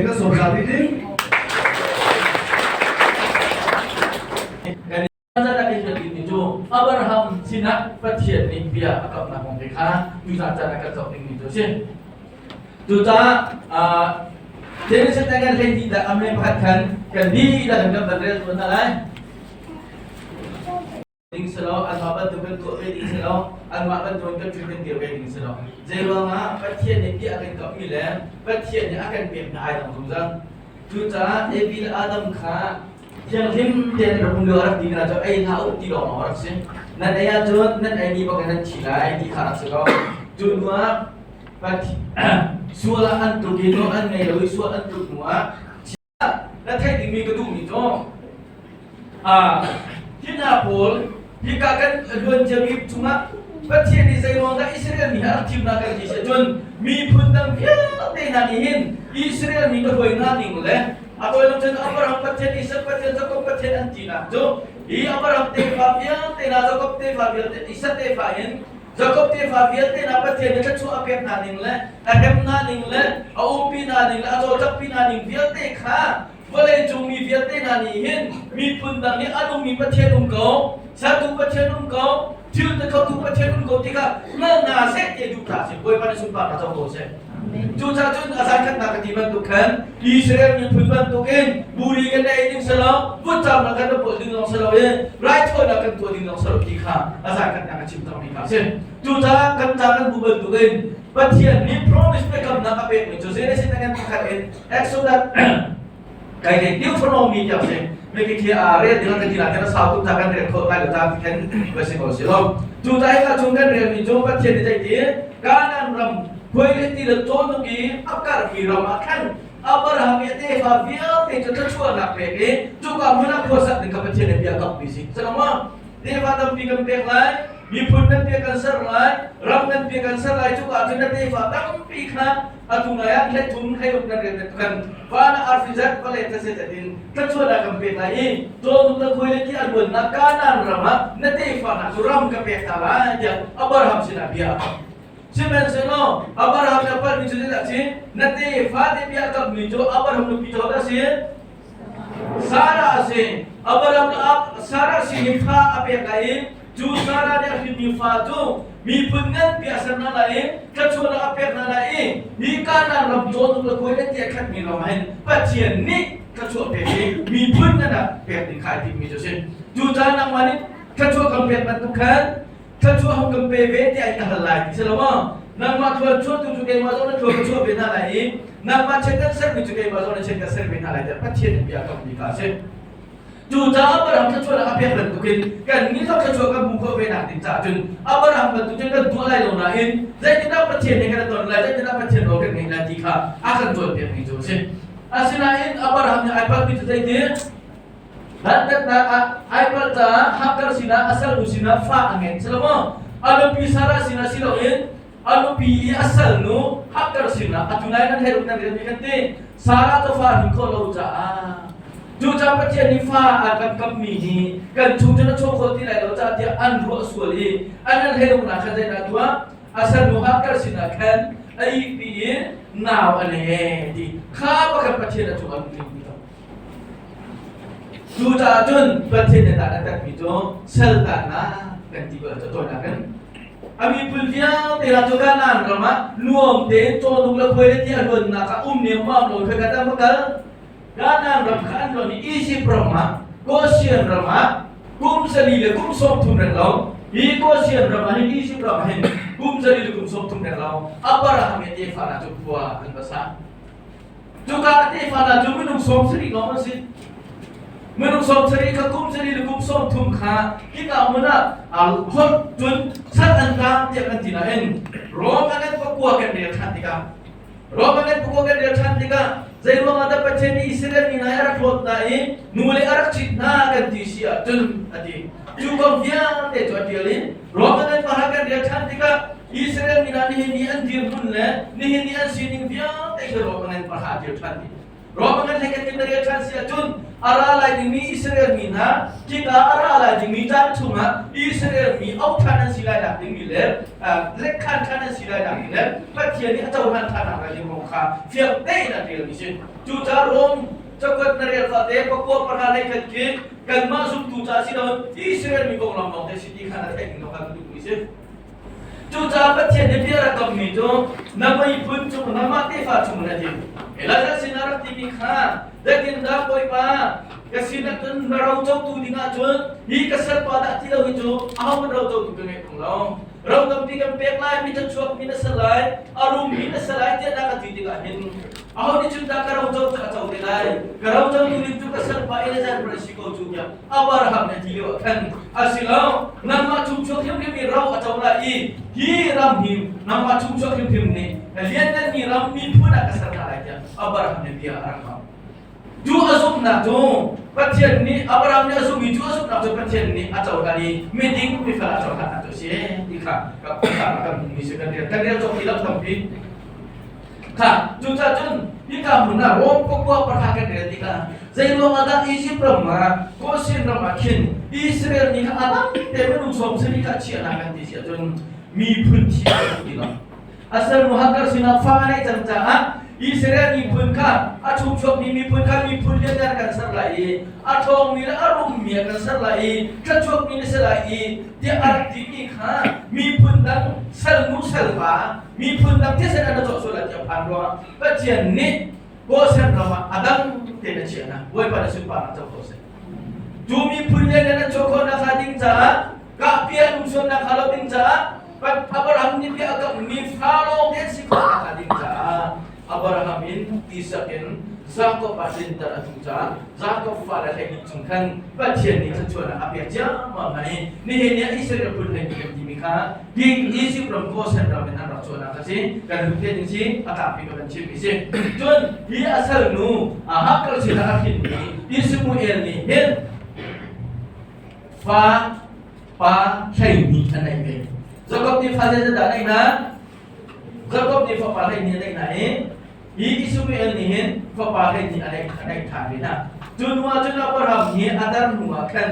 Kan sawm hna rih ding. Cu Abraham sinah Pathian nih bia a kamnak kong te kha tuzan caan ah kan zoh dingmi cu a si. Cucaah Genesis kan hlei dih dah amle pakhat khan kan dihlak in kan van rel tuan hna lai. Ding si lo, anmah bantuk kan tuah ve ding si lo, anmah bantuk kan ṭhu kan dir ve ding si lo. Zei ruangah Pathian nih bia a kan kamhmi le Pathian nih a kan pek hna ai dang zungzal. Cucaah Evi le Adam kha thianghlim tein rak um lio a rak ti hna cu ei hlah u ti lawng a rak si. Nan ei ahcun nan ei ni bak in nan thi lai ti kha rak si ko. Cu hnu ah sual ah an tluk i nawl an ngei lo i sual an tluk hnu ah Na theih dingmi ka duhmi cu hi hna pawl hika kan luan ciami chungah Pathian nih zeiruang dah Israel mi hi a rak thim hna kan ti si ahcun miphun dang vialte hna nih hin Israel mi ka hruai hna ning le a tawilam cun Abraham Pathian, Isaac Pathian, Jakob Pathian an tinak cu hi Abraham tefa vialte hna, Jakob tefa vialte, Isaac tefa in Jakob tefa vialte hna Pathian nih thluachuah a pek hna ning le a hrem hna ning le a umpi hna ning le a cawlcangpi hna ning vialte kha vawleicung mi vialte hna nih hin miphun dang nih a nungmi Pathian um ko, sertu Pathian um ko, thil ti khotu Pathian um ko ti kha hngal hna seh ti duh hna seh. Bawipa nih sunparnak co ko seh. Cucaah cun a zan khatnak ka ti bantuk khan Israel miphun bantukin buri kan ei ding si lo, vutcamnak kan va ding zong si lo i raithawinak kan tuah ding zong si lo ti kha a zan khatnak ka chim cangmi kha a si. Cucaah kan ca kan bu bantukin Pathian nih promise biakamnak a pekmi cu Genesis kan pakhat in Exodus kai ke Deuteronomy tiang si me ki khi a rel ding kan ti la kan sau tuk ta kan rel kho lai lo ta kan va si ko si lo cu ta ka chung kan rel mi cu Pathian nih zei ti Kanaan ram khuai le ti le cawnuk i a karmi ram ah khan Abraham i a tefa vialte cu thluachuahnak pek i cuka hmun ah khuasak ding kha Pathian nih bia kammi si salama tefa tampi kan pek lai miphun nan pek kan ser lai ram nan pek kan ser lai cuka cun na tefa tampi kha atu ngai ah hlei thum hlei uk nan rian kan van ah arfi zat vale thase in thluachuahnak kan pek lai i cawhnuk le khuai le ti a luannak Kanaan ram ah na tefa hna cu ram ka pek hna lai tiah Abraham sinah bia a kam. Sihmanhsehlaw Abraham le palhmi cu zeidah a si? Na tefa te bia a kammi cu Abraham nupi cu a si? Sarah a si. Abraham le Sarah sinin fa a pek lai i cu Sarah nih a hrinmi fa cu miphun nganpi a ser hna lai i thluachuahnak a pek hna lai i hi Kanaan ram cawhnuk le khuai le ti a khatmi ram ah hin Pathian nih thluachuah pek i miphun ngan ah pek ding kha ai timmi cu a si. Cucaah nangmah nih thluachuah kan pek bantuk khan thluachuah hung kan pe ve tiah in ka hal lai ti si lo maw? Nangmah thluachuah tu cu keimah zong na thlua ka chuah ve hna lai i nangmah chiat kan sermi cu keimah zong na chiat kan ser ve hna lai tiah Pathian nih bia a kammi kha a si. Cucaah Abraham thluachuahnak a pek bantukin kannih zong thluachuah kan hmuh khawh ve nak ding caah cun Abraham bantuk cun kan tuah lai lo nain zeitindah Pathian he kan i ton lai, zeitindah Pathian nawl kan ngaih lai ti kha a kan cawnpiakmi cu a si. Asinain Abraham nih ai palhmi cu zeitin? Dantatnak ah ai palh caah Hagar sinah a salnu sinah fa a ngen si lo maw? A nupi Sarah sinah si loin a nupi i a salnu Hagar sinah atu nai nan heruk nan rian kan ti. Sarah cu fa hrin khawh lo caah cucaah Pathian nih fa a kan kammi hi kan chung cun a chuah khawh ti lai lo caah tiah an ruah sual i an an heruknak kha zeidah tuah? A salnu Hagar sinah khan a ihpi i nau a le ti kha pakhat Pathian a cung an tling. Cucaah cun Pathian nih dan a tatmi cu saltannak kan ti ko cu tawinak in. A miphun vialte la cu Kanaan ram ah nuam tein cawhnuk le khuai le ti a luannak ah um niammam lo kha kan va kal. Kanaan ram kha an luan i Izipt ram ah Goshen ram ah kum sali le kum 30 reng lo hi Goshen ram ah hin Izipt ram ah hin kum sali le kum 30 reng lo Abraham he tefa hna cu khua an va sa. Cuka a tefa hna cu minung 70 lawng an si. Minung 70 kha kum sari le kum 30 kha hika hmun ah holh cun sal an tang tiah kan ti nain Rom an pakua kan rel ṭhan tikah Rom an pakua kan rel ṭhan tikah zeiruang ah dah Pathian nih Israel mi hna hi a rak hlawt hna i nu le a rak ṭhit hna kan ti si ahcun a ti. Cu kong vialte cu a ṭial i Rom an pahra kan rel ṭhan tikah Israel mi hna nihin ni an dirhmun le nihin ni an sining vialte khi Rom an pahra a ṭial ṭhan dih. Rom ngan hlei kan kan rel ṭhan si ahcun a ra lai dingmi Israel mi hna khika a ra lai dingmi caan chungah Israel mi auh ṭhan an si lai nak dingmi le lekkhan ṭhan an si lai nak ding le Pathian nih a cohlan ṭhan nak lai ding kong kha fiang tein a ṭialmi si. Cucaah Rom cakuat na rel fate pakua pahra hlei khat khi kanmah zumtu ca si loin Israel mi kong lawng te si ti kha na theih ding kha ka duhmi si. Cucaah Pathian nih bia rak kammi cu na miphun cung nangmah tefa chung na ti. Elijah sinah rak timi kha zeitindah Bawipa ka sinah cun na ro cotu dingah cun hi ka salpa dah ti lo hi cu ahohmanh ro cotu ka ngei tung lo. Ro tampi kan pek lai, mi chuak mi na si lai, a rum mi na si lai tiah dah ka ti tikah hin aho nih cun dah ka ro co cu a co te lai. Ka ro cotu ding cu ka salpa Elijah a si ko cu tiah Abraham nih a ti lio ah khan a si lo nangmah chungchuak hrimhrim i ro a co lai i hi ram hi nangmah chungchuak hrimhrim nih liannganmi ram miphun ah ka ser hna lai tiah Abraham nih bia a rak kamh. Cu a zumhnak cu Pathian nih Abraham nih a zumhmi cu a zumhnak cu Pathian nih a cohlan i miding mifel a cohlannak cu a si ti kha kan hmuhmi si kan rel kan rel cawk ti lo tampi. Kha cucaah cun hika hmun ah Rom pakua pahra kan rel tikah zeiruang ah dah Izipt ram ah Goshen ram ah khin Israel mi kha a dang te minung sawm sarih kha chiahnak kan ti si ahcun miphun thi a ti lo. Asal Muhakkar sinah fa a neih cang caah Israel miphun kha a chungchuakmi miphun kha miphun lianngan kan ser lai i a ṭhawngmi le a rummi ah kan ser lai i thluachuakmi na si lai i tiah a rak timi kha miphun dang salnu salpa miphun dang thisen an cawh sual lai tiah phan ruangah Pathian nih Goshen ram ah a dang tein a chiah hna. Bawipa na sunparnak co ko seh. Cu miphun lian an chuah khawh nakhnga ding caah kahpia lungsuannak kha lo ding caah Abraham nih bia a kamhmi fa lawng te an si khawh nakhnga ding caah Abraham in Isak in Jakob ah tlinter a duh caah Jakob fale hleihnih chung khan Pathian nih thluachuahnak a pek ciammam hna i nihin ni ah Israel phun hleihnih kan timi kha hi Egypt ram Goshen ram in an rak chuahnak a si. Kan hmuh te ding si a tlakpi ka van chimmi si. Cun hi a salnu Hagar sinah a hrinmi Ishmael nih hin fa pa 12 a neih ve. Jakob nih fa zeidah a neih hna? Jakob nih fapa 12 a neih hna i hi Ishmael nih hin fapa 12 a neih a neih ṭhan ve hna. Cu hnu ah cun Abraham hi a dar hnu ah khan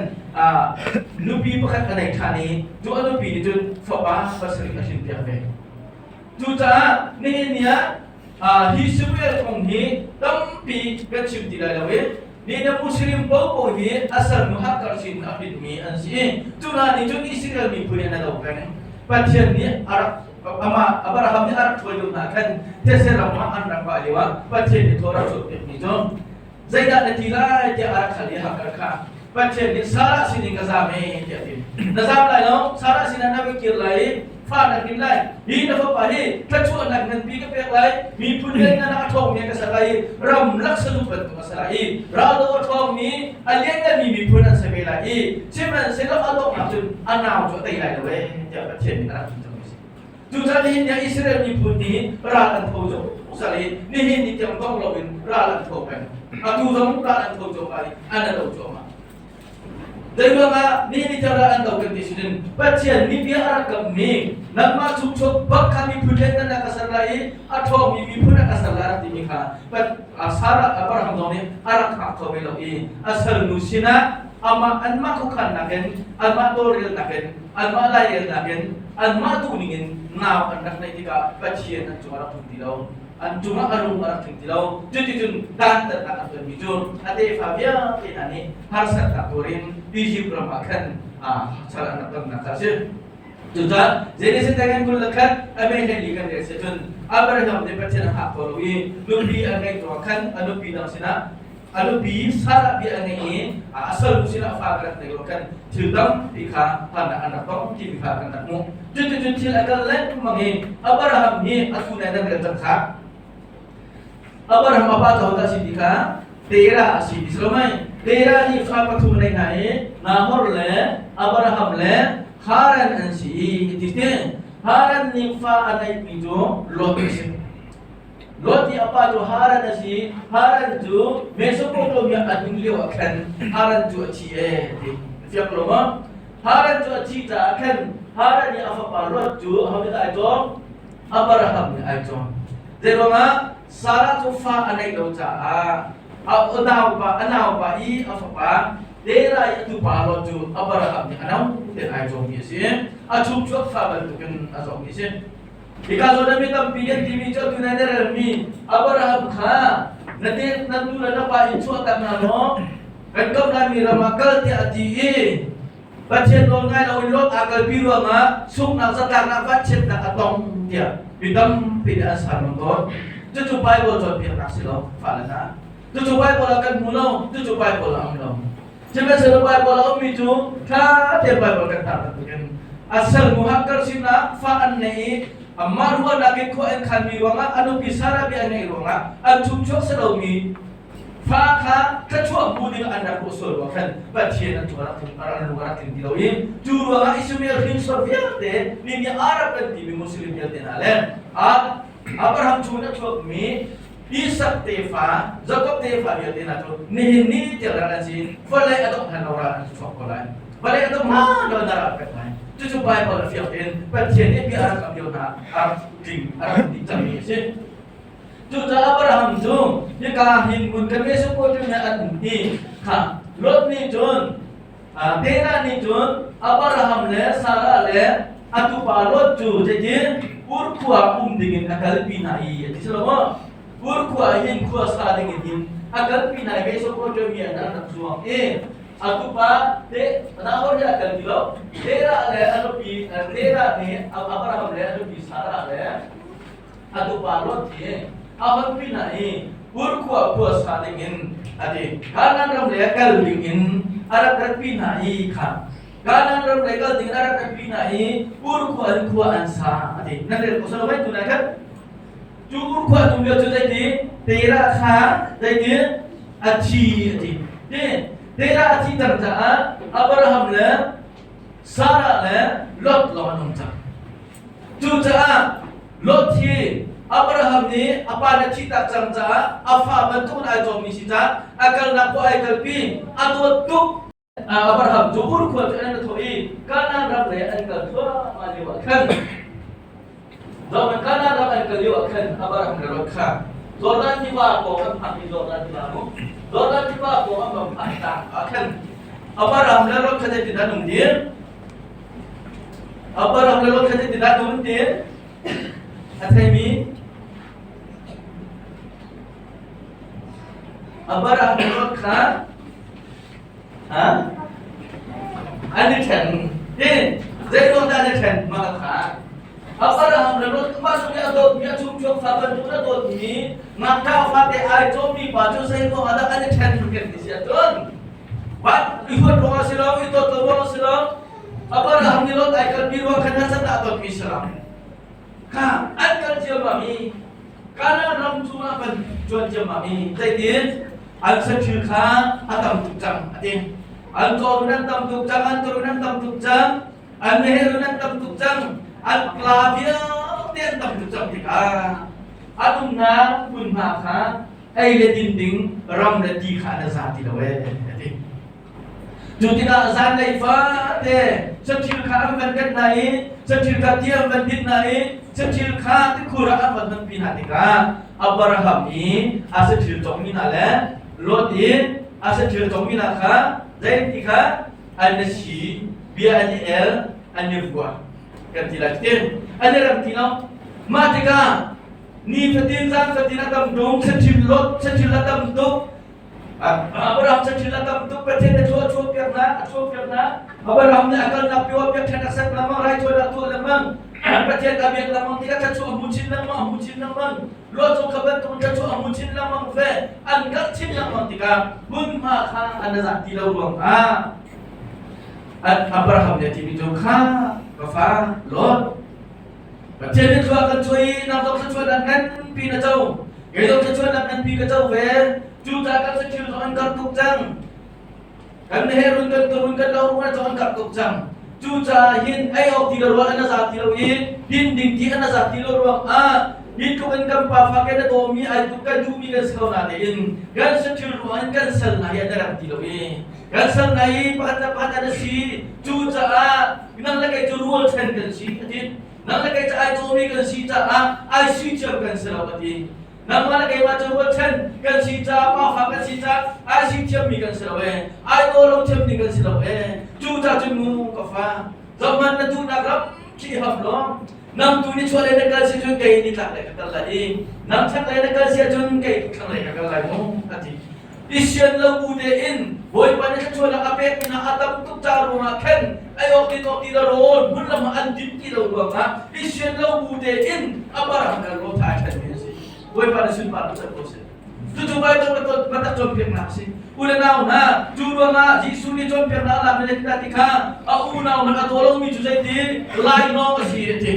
nupi pakhat a nei ṭhan i cu a nupi nih cun fapa pasarih a hrinpiak ve. Cucaah nihin ni ah hi Samuel kong hi tampi kan chim ti lai lo i nihin ah Muslim paohpaoh hi a salnu Hagar sin a hrinmi an si i cu hna nih cun Israel miphun in an lo peng. Pathian nih a rak amah Abraham nih a rak ṭhuai lio hna khan thetse ram ah an rak vah lio ah Pathian nih thaw rak chuahpiakmi cu zeidah na ti lai tiah a rak hal i Hagar kha Pathian nih Sarah sinin ka zaam ee tiah a ti. Na zaam lai lo, Sarah sinah na va kir lai i fa na hrin lai. Hi na fapa hi thluachuahnak nganpi ka pek lai, miphun lianngan ah a ṭhawngmi ah ka ser lai i ramlak salu bantuk a si lai i raldo a ṭhawngmi a liannganmi miphun an si ve lai i sihmanhsehlaw a donghnak cun a nau cu a tei lai lo ee tiah Pathian nih a rak ti cangmi a si. Cucaah nihin ni ah Israel miphun nih ral an tho zungzal i nihin ni tiang dong loin ral an tho peng. Atu zong ral an tho cuahmah i an i do cuahmah. Zeiruangah nihin ni tiang ral an do kan ti sinin Pathian nih bia a rak kammi nangmah chungchuak bak kha miphun lianngan ah ka ser lai i a ṭhawngmi miphun ah ka ser lai rak timi kha Sarah Abraham zong nih a rak hngak kho ve lo i a salnu sinah amah anmah khuakhannak in anmah tawlrelnak in anmah lairelnak in anmah duhning in nau an rak neih tikah Pathian an cungah rak tlung ti lo an cungah a lung a rak tling ti lo cuticun dantatnak an tonmi cu a tefa vialte hna nih harsatnak tuarin Egypt ram ah khan sal an rak tonnak kha a si. Cucaah Genesis tangan 21 a mei hlei li kan rel si cun Abraham nih Pathian a hngak ko lo i nupi a ngeih ruang khan a nupi dang sinah a nupi Sarah bia a ngeih i a salnu sinah fa ka rak nei lo khan thil tampi kha harnak an rak tong timi kha kan rak hmuh. Cuticun thil a kal lengmang i Abraham hi atu nai nan rel cang kha. Abraham a pa cu hodah a si ti kha Terah a si ti si lo mei? Terah nih fa pathum a neih hna i Nahor le Abraham le Haran an si i ti ti. Haran nih fa a neihmi cu Lot a si. Lot i a pa cu Haran a si. Haran cu Mesopotamia a nun lio ah khan Haran cu a thi ee ti. Fiang lo maw? Haran cu a thi caah khan Haran i a fapa Lot cu aho nih dah ai cawm? Abraham nih ai cawm. Zeiruangah? Sarah cu fa a neih lo caah a naupa a naupa i a fapa Terah i a tupa Lot cu Abraham nih a no tein ai cawmmi a si. A chungchuak fa bantukin a cawmmi a si. Hika zawn ah mi tampi nih an timi cu atu nai na relmi Abraham kha na te na nu le na pa in chuahtak hna law kan kam laimi ram ah kal tiah a ti i Pathian nawl ngai loin Lot aa kalpi ruangah sunghnak zatlaknak vanchiatnak a tong tiah mi tampi nih an sermon tawn. Cucu Bible cawnpiaknak si lo, fale hna. Cucu Bible ah kan hmu lo, cucu Bible ah um lo. Sihmanhsehlaw Bible ah ummi cu ṭha tein Bible kan tar bantukin a salnu Hagar sinah fa an nei i amah ruahnak in khua an khanmi ruangah a nupi Sarah bia a ngaih ruangah an chungchuak si lomi Fa kha thluachuah hmu ding an rak ruah sual ruang khan Pathian an cung a rak tling an lung a rak tling ti lo i cu ruangah Ishmael hrinsor vialte mi nih Arab kan timi Muslim vialte hna le Abraham chung in a chuakmi Isak tefa Jakob tefa vialte hna cu nihin ni tiang ral an si vawlei a dongh hlan lo ral an chuak ko lai vawlei a dongh hlan lo na ral pek lai. Cucu Bible a fiang tein Pathian nih bia a rak kam lio hna a rak tling a rak dih cangmi a si. Cucaah Abraham cu hika hin hmun kan Mesopotamia an um i kha Lot nih cun Terah nih cun Abraham le Sarah le a tupa Lot cu zeitin Ur khua um dingin a kalpi hna i a ti si lo maw? Ur khua hin khua sa dingin hin a kalpi hna i Mesopotamia an rak zuang i a tupa te Nahor hi a kalpi lo. Terah le a nupi Terah nih Abraham le a nupi Sarah le a tupa Lot hi a hon pinah i Ur khua khua sa dingin a ti. Kanaan ram le kal dingin a rak ratpi hna i kha Kanaan ram le kal dingin a rak ratpi hna i Ur khua in khua an sa a ti. Nan rel ko salo vai tu nai khat. Cu Ur khua tum lio cu zeiti Terah kha zeiti a thi a ti. Ti Terah a thi cang caah Abraham le Sarah le Lot lawng an um cang. Cucaah Lot hi Abraham nih a pa le thihtak cang caah a fa bantuk in ai cawmmi si caah a kalnak khua ai kalpi, a dawt tuk. Abraham cu Ur khua cu an thawh i Kanaan ram lei an kal thluahmah lio ah khan Zohhmanh Kanaan ram an kal lio ah khan Abraham le Lot kha Jordan tiva pawng an phak i Jordan tiva mu Jordan tiva pawng an van phak tlang ah khan Abraham le Lot kha zeitin an um dir? Abraham le Lot kha zeitindah an um ti a theimi Abraham le Lot kha an i ṭhen. Hi zeiruang dah an i ṭhen mah kha Abraham le Lot mah chung i a dawtmi a chungchuak fa bantuk a dawtmi ngakṭah fate ai cawmmi pa cu zeiruang ah dah an i ṭhen kan ti si ahcun Van i huat ruang a si lo, i dawt lo ruang a si lo. Abraham nih Lot ai kalpi ruang khan harsat ah dawtmi si lo. Kha an kal ciammam i Kanaan ram chungah kan cuan ciammam i zeitin an saṭhil kha a tam tuk cang a ti. An cawrun an tam tuk cang, an turun an tam tuk cang, an meherun an tam tuk cang, an pla vialte an tam tuk cang tikah an umnak hmunhma kha ei le din ding ram le ti kha na za ti lo ee a ti. Cu tikah zanlei fate saṭhil kha an van kanh hna i saṭhil kha ti an van dinh hna i saṭhil kha tikhur ah an van hmanpi hna tikah Abraham i a saṭhil cawkmi hna le Lot i a saṭhil cawkmi hna kha zei ti kha an i si bia an i el an i vua kan ti lai tin an i rem ti lo. Mah tikah Nifatin zan fatin a tam tung, saṭhil lot, saṭhil a tam tuk. Abraham saṭhil a tam tuk, Pathian nih thlua a chuahpiak hna, a chuahpiak hna. Abraham nih a kalnak pio biakṭhen a sak lengmang, raithawinak tuah lengmang. Pathian a biak lengmang tikah thluachuah a hmu chin lengmang, a hmu chin lengmang. Lot zong kha bantuk thluachuah a hmu chin lengmang ve. An karh chin lengmang tikah hmunhma kha an zah ti lo ruangah Abraham nih a timi cu kha ka fa Lot Pathian nih thlua kan chuah i nang zong thluachuahnak nganpi na co. Kei zong thluachuahnak nganpi ka co ve. Cucaah kan saṭhil zong an karh tuk cang. Kan meherun kan turun kan lo zong an karh tuk cang. Cucaah hin ei awk ti lo rual an za ti lo i din ding ti an za ti lo ruang ah hi tluk in kan pa fa kan dawmi ai tuk kan duhmi kan si ko na tein kan saṭhil ruang in kan sal hna hi an rak ti lo i kan sal hna i pakhat le pakhat an si. Cucaah nang le kei cu rualchan kan si a ti. Nang le kei cu ai dawmi kan si caah ai si cio kan si lo a ti. Nangmah le keimah cu rualchan kan si caah, pafa kan si caah ai si thiammi kan si lo ee. Ai daw lo thiammi kan si lo ee. Cu ca cun mu ka fa, zohhmanh na duhnak ram khi ham law, nang tu ni chuah lei na kal si cun kei nitlak lei ka kal lai i nang chak lei na kal si ahcun kei tu thlang lei ka kal lai mu a ti. I sian lo bu tein Bawipa nih thluachuahnak a pekmi hna a tam tuk ca ruangah khan ei awk din awk ti le rawl hmun lam ah an din ti lo ruangah i sian lo bu tein a parang kal rawl tha ṭhenmi a si. Bawipa nih sunparnak cang ko seh. Cucu Baibal biatak cawnpiaknak a si. U le nau hna, cu ruangah Jesuh nih cawnpiaknak a lakmi le ti kha a unau hmanh a daw lomi cu zeiti lainawng a si a ti.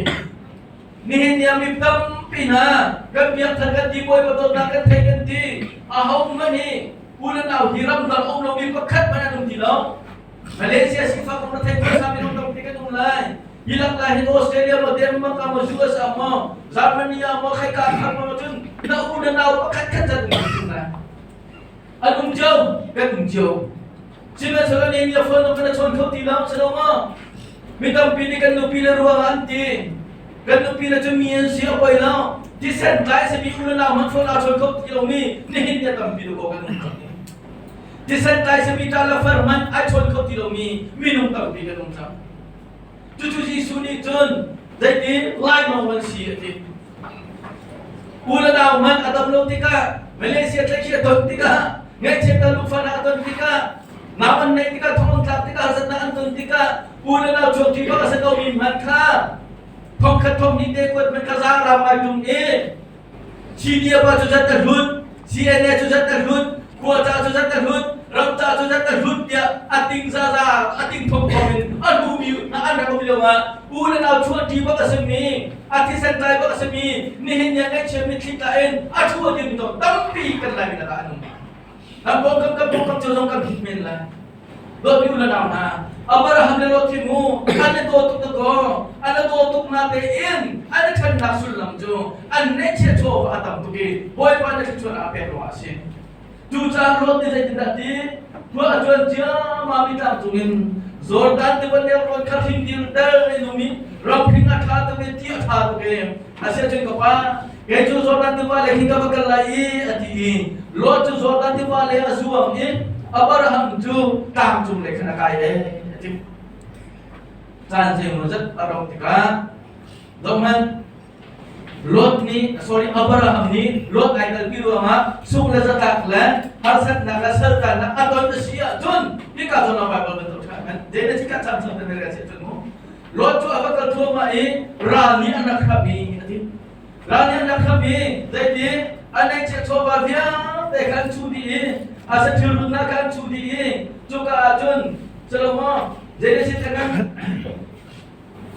Nihin ni ah mi tampi hna kan biakṭhen kan ti, Bawipa dawtnak kan thei kan ti. Ahohmanh hi u le nau hi ramdang a um lomi pakhat hmanh an um ti lo. Malaysia sifak um na thei phaisa minung tampi kan um lai. Hi lak lai hin Australia maw, Denmark ah maw, US ah maw, Germany ah maw, khaika ah maw cun na u na nau pakhat khat zat um ti lai. An um cio, kan um cio. Sihmanhsehlaw ni nih phone kan chawn kho ti lo, si lo maw? Mi tampi nih kan nupi le ruang ah an ti. Kan nupi le cu mi an si a poi lo. Thisen tlai simi u le nau hmanh phone aa chawn kho ti lomi nihin ni tampi lu ko kan um cang. Thisen tlai simi ṭa le far hmanh ai chawn kho ti lomi minung tampi kan um cang. Cucu Jesuh nih cun zeiti lainawng an si a ti. U le nau hmanh a dam lo tikah Malaysia tlaihkhih a ton tikah ngaihchiatnak lungfahnak a ton tikah nau an neih tikah thong an tlak tikah harsatnak an ton tikah u le nau chuakṭi bak a si komi hmanh kha thongkhat thonghnih te kuat hmanh kha zaang ai ṭung i CDF ah cu zat a hlut, CNA cu zat a hlut, khua ca cu zat a hlut, ram ca cu zat a hlut tiah a ting zaza a ting thongthong in a hlumi hna an rak um lio ah u le nau chuahṭi bak a simi, a thisen tlai bak a simi, nihin ni ah ngaihchia mitthli tla in a thu a dirmi zong tampi kan Laimi lakah an um. Kan pawngkam kan pawngkam cio zong kan hit men lai. Dawtmi u le nau hna, Abraham le Lot hi mu an i daw tuk dakaw, an i daw tuk na tein an i ṭhennak sullam cu an ngeihchiah chaw a tam tuk i Bawipa nih thluachuahnak a pek ruangah a si. Cucaah Lot nih zeitindah ti khua a cuan ciammam i tlang cungin Jordan tiva nelrawn kha hling dildal in um i ram hling a ṭha tuk i ti a ṭha tuk i asiahcun ka pa kei cu Jordan tiva lei hin ka va kal lai i a ti i Lot cu Jordan tiva lei a zuang i Abraham cu tlang cung lei khan a kai e a ti. Caan zeimaw zat a rauh tikah zohhmanh Lot nih sorry Abraham nih Lot ai kalpi ruangah sung le zatlak le harsatnak le saltannak a ton a si ahcun hika zawn ah Bible bantuk ṭha hmanh Genesis ka cam cang te si ahcun mu Lot cu a va kal thluahmah i ral nih an rak hram i a ti. Ral nih an rak hram i zeiti an ngeihchiah chawva vialte kha an chuh dih i a saṭhil rutnak kha an chuh dih i cuka ah cun Salomo Genesis kan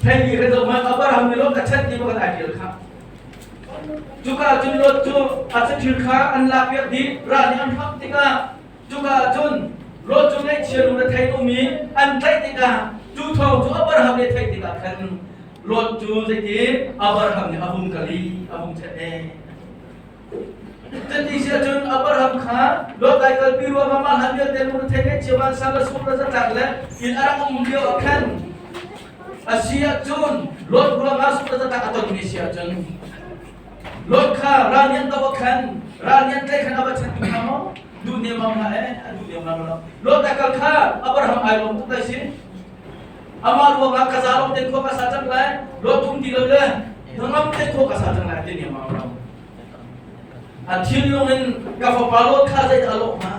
theimi kan zoh hmanh Abraham nih Lot a chanh ti kan ai ṭial kha. Cuka ah cun Lot cu a saṭhil kha an lakpiak dih ral nih an hram tikah Cuka ah cun Lot cu ngaihchia lung rethei um i an tlaih tikah cu thawng cu Abraham nih a theih tikah khan Lot cu zeiti Abraham nih a vung kal i a vung cheh e. Cuti si ahcun Abraham kha Lot ai kalpi ruangah mah hlan vialte lung rethei ngaihchia vansang le sung le zatlak le inn a rak um lio ah khan a si ahcun Lot ruangah sung le zatlak a tonmi si ahcun Lot kha ral nih an doh ah khan ral nih an tlaih khan a va chanh hnga maw? Duh nemam hlah eh, a duh nemam lo. Lot a kal kha Abraham ai lawm tuk lai si. Amah ruangah ka za lawm ten khua ka sa cang lai, Lot um ti lo le hnangam ten khua ka sa cang lai ti nemam lo. A thinlung in ka fapa Lot kha zeidah a lawh hnga?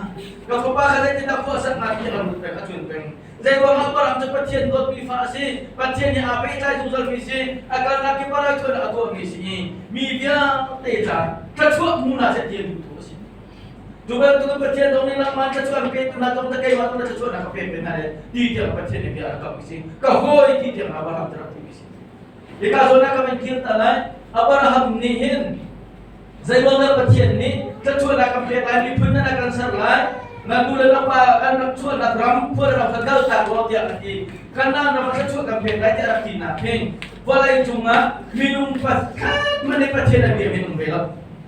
Ka fapa kha zeitindah khua a sak hnga ti a rak lut peng, a cuan peng. Zeiruangah Abraham cu Pathian dawtmi fa a si, Pathian nih aa pehtlai zungzalmi si, a kalnak kip ah raithawinak a tuahmi si i mi vialte ca thluachuah hmu hna seh ti a duhtu a si. Cu bantukin Pathian zong nih nangmah thluachuah an petu hna zong keimah tu na thluachuahnak ka pek ve hna le ti tiang Pathian nih bia a kammi si. Ka hawi ti tiang Abraham cu rak timi si. Hika zawn ah ka van kir ta lai. Abraham nih hin Zeiruangah Pathian nih thluachuahnak kan pek lai, miphun nan kan ser lai, na nu le na pa kan rak chuahnak ram khua le ram kha kaltak law tiah a ti. Kanaan ram ah thluachuah kan pek lai tiah a rak tinak hin vawlei cungah minung pakhat hmanh nih Pathian a bia minung ve lo.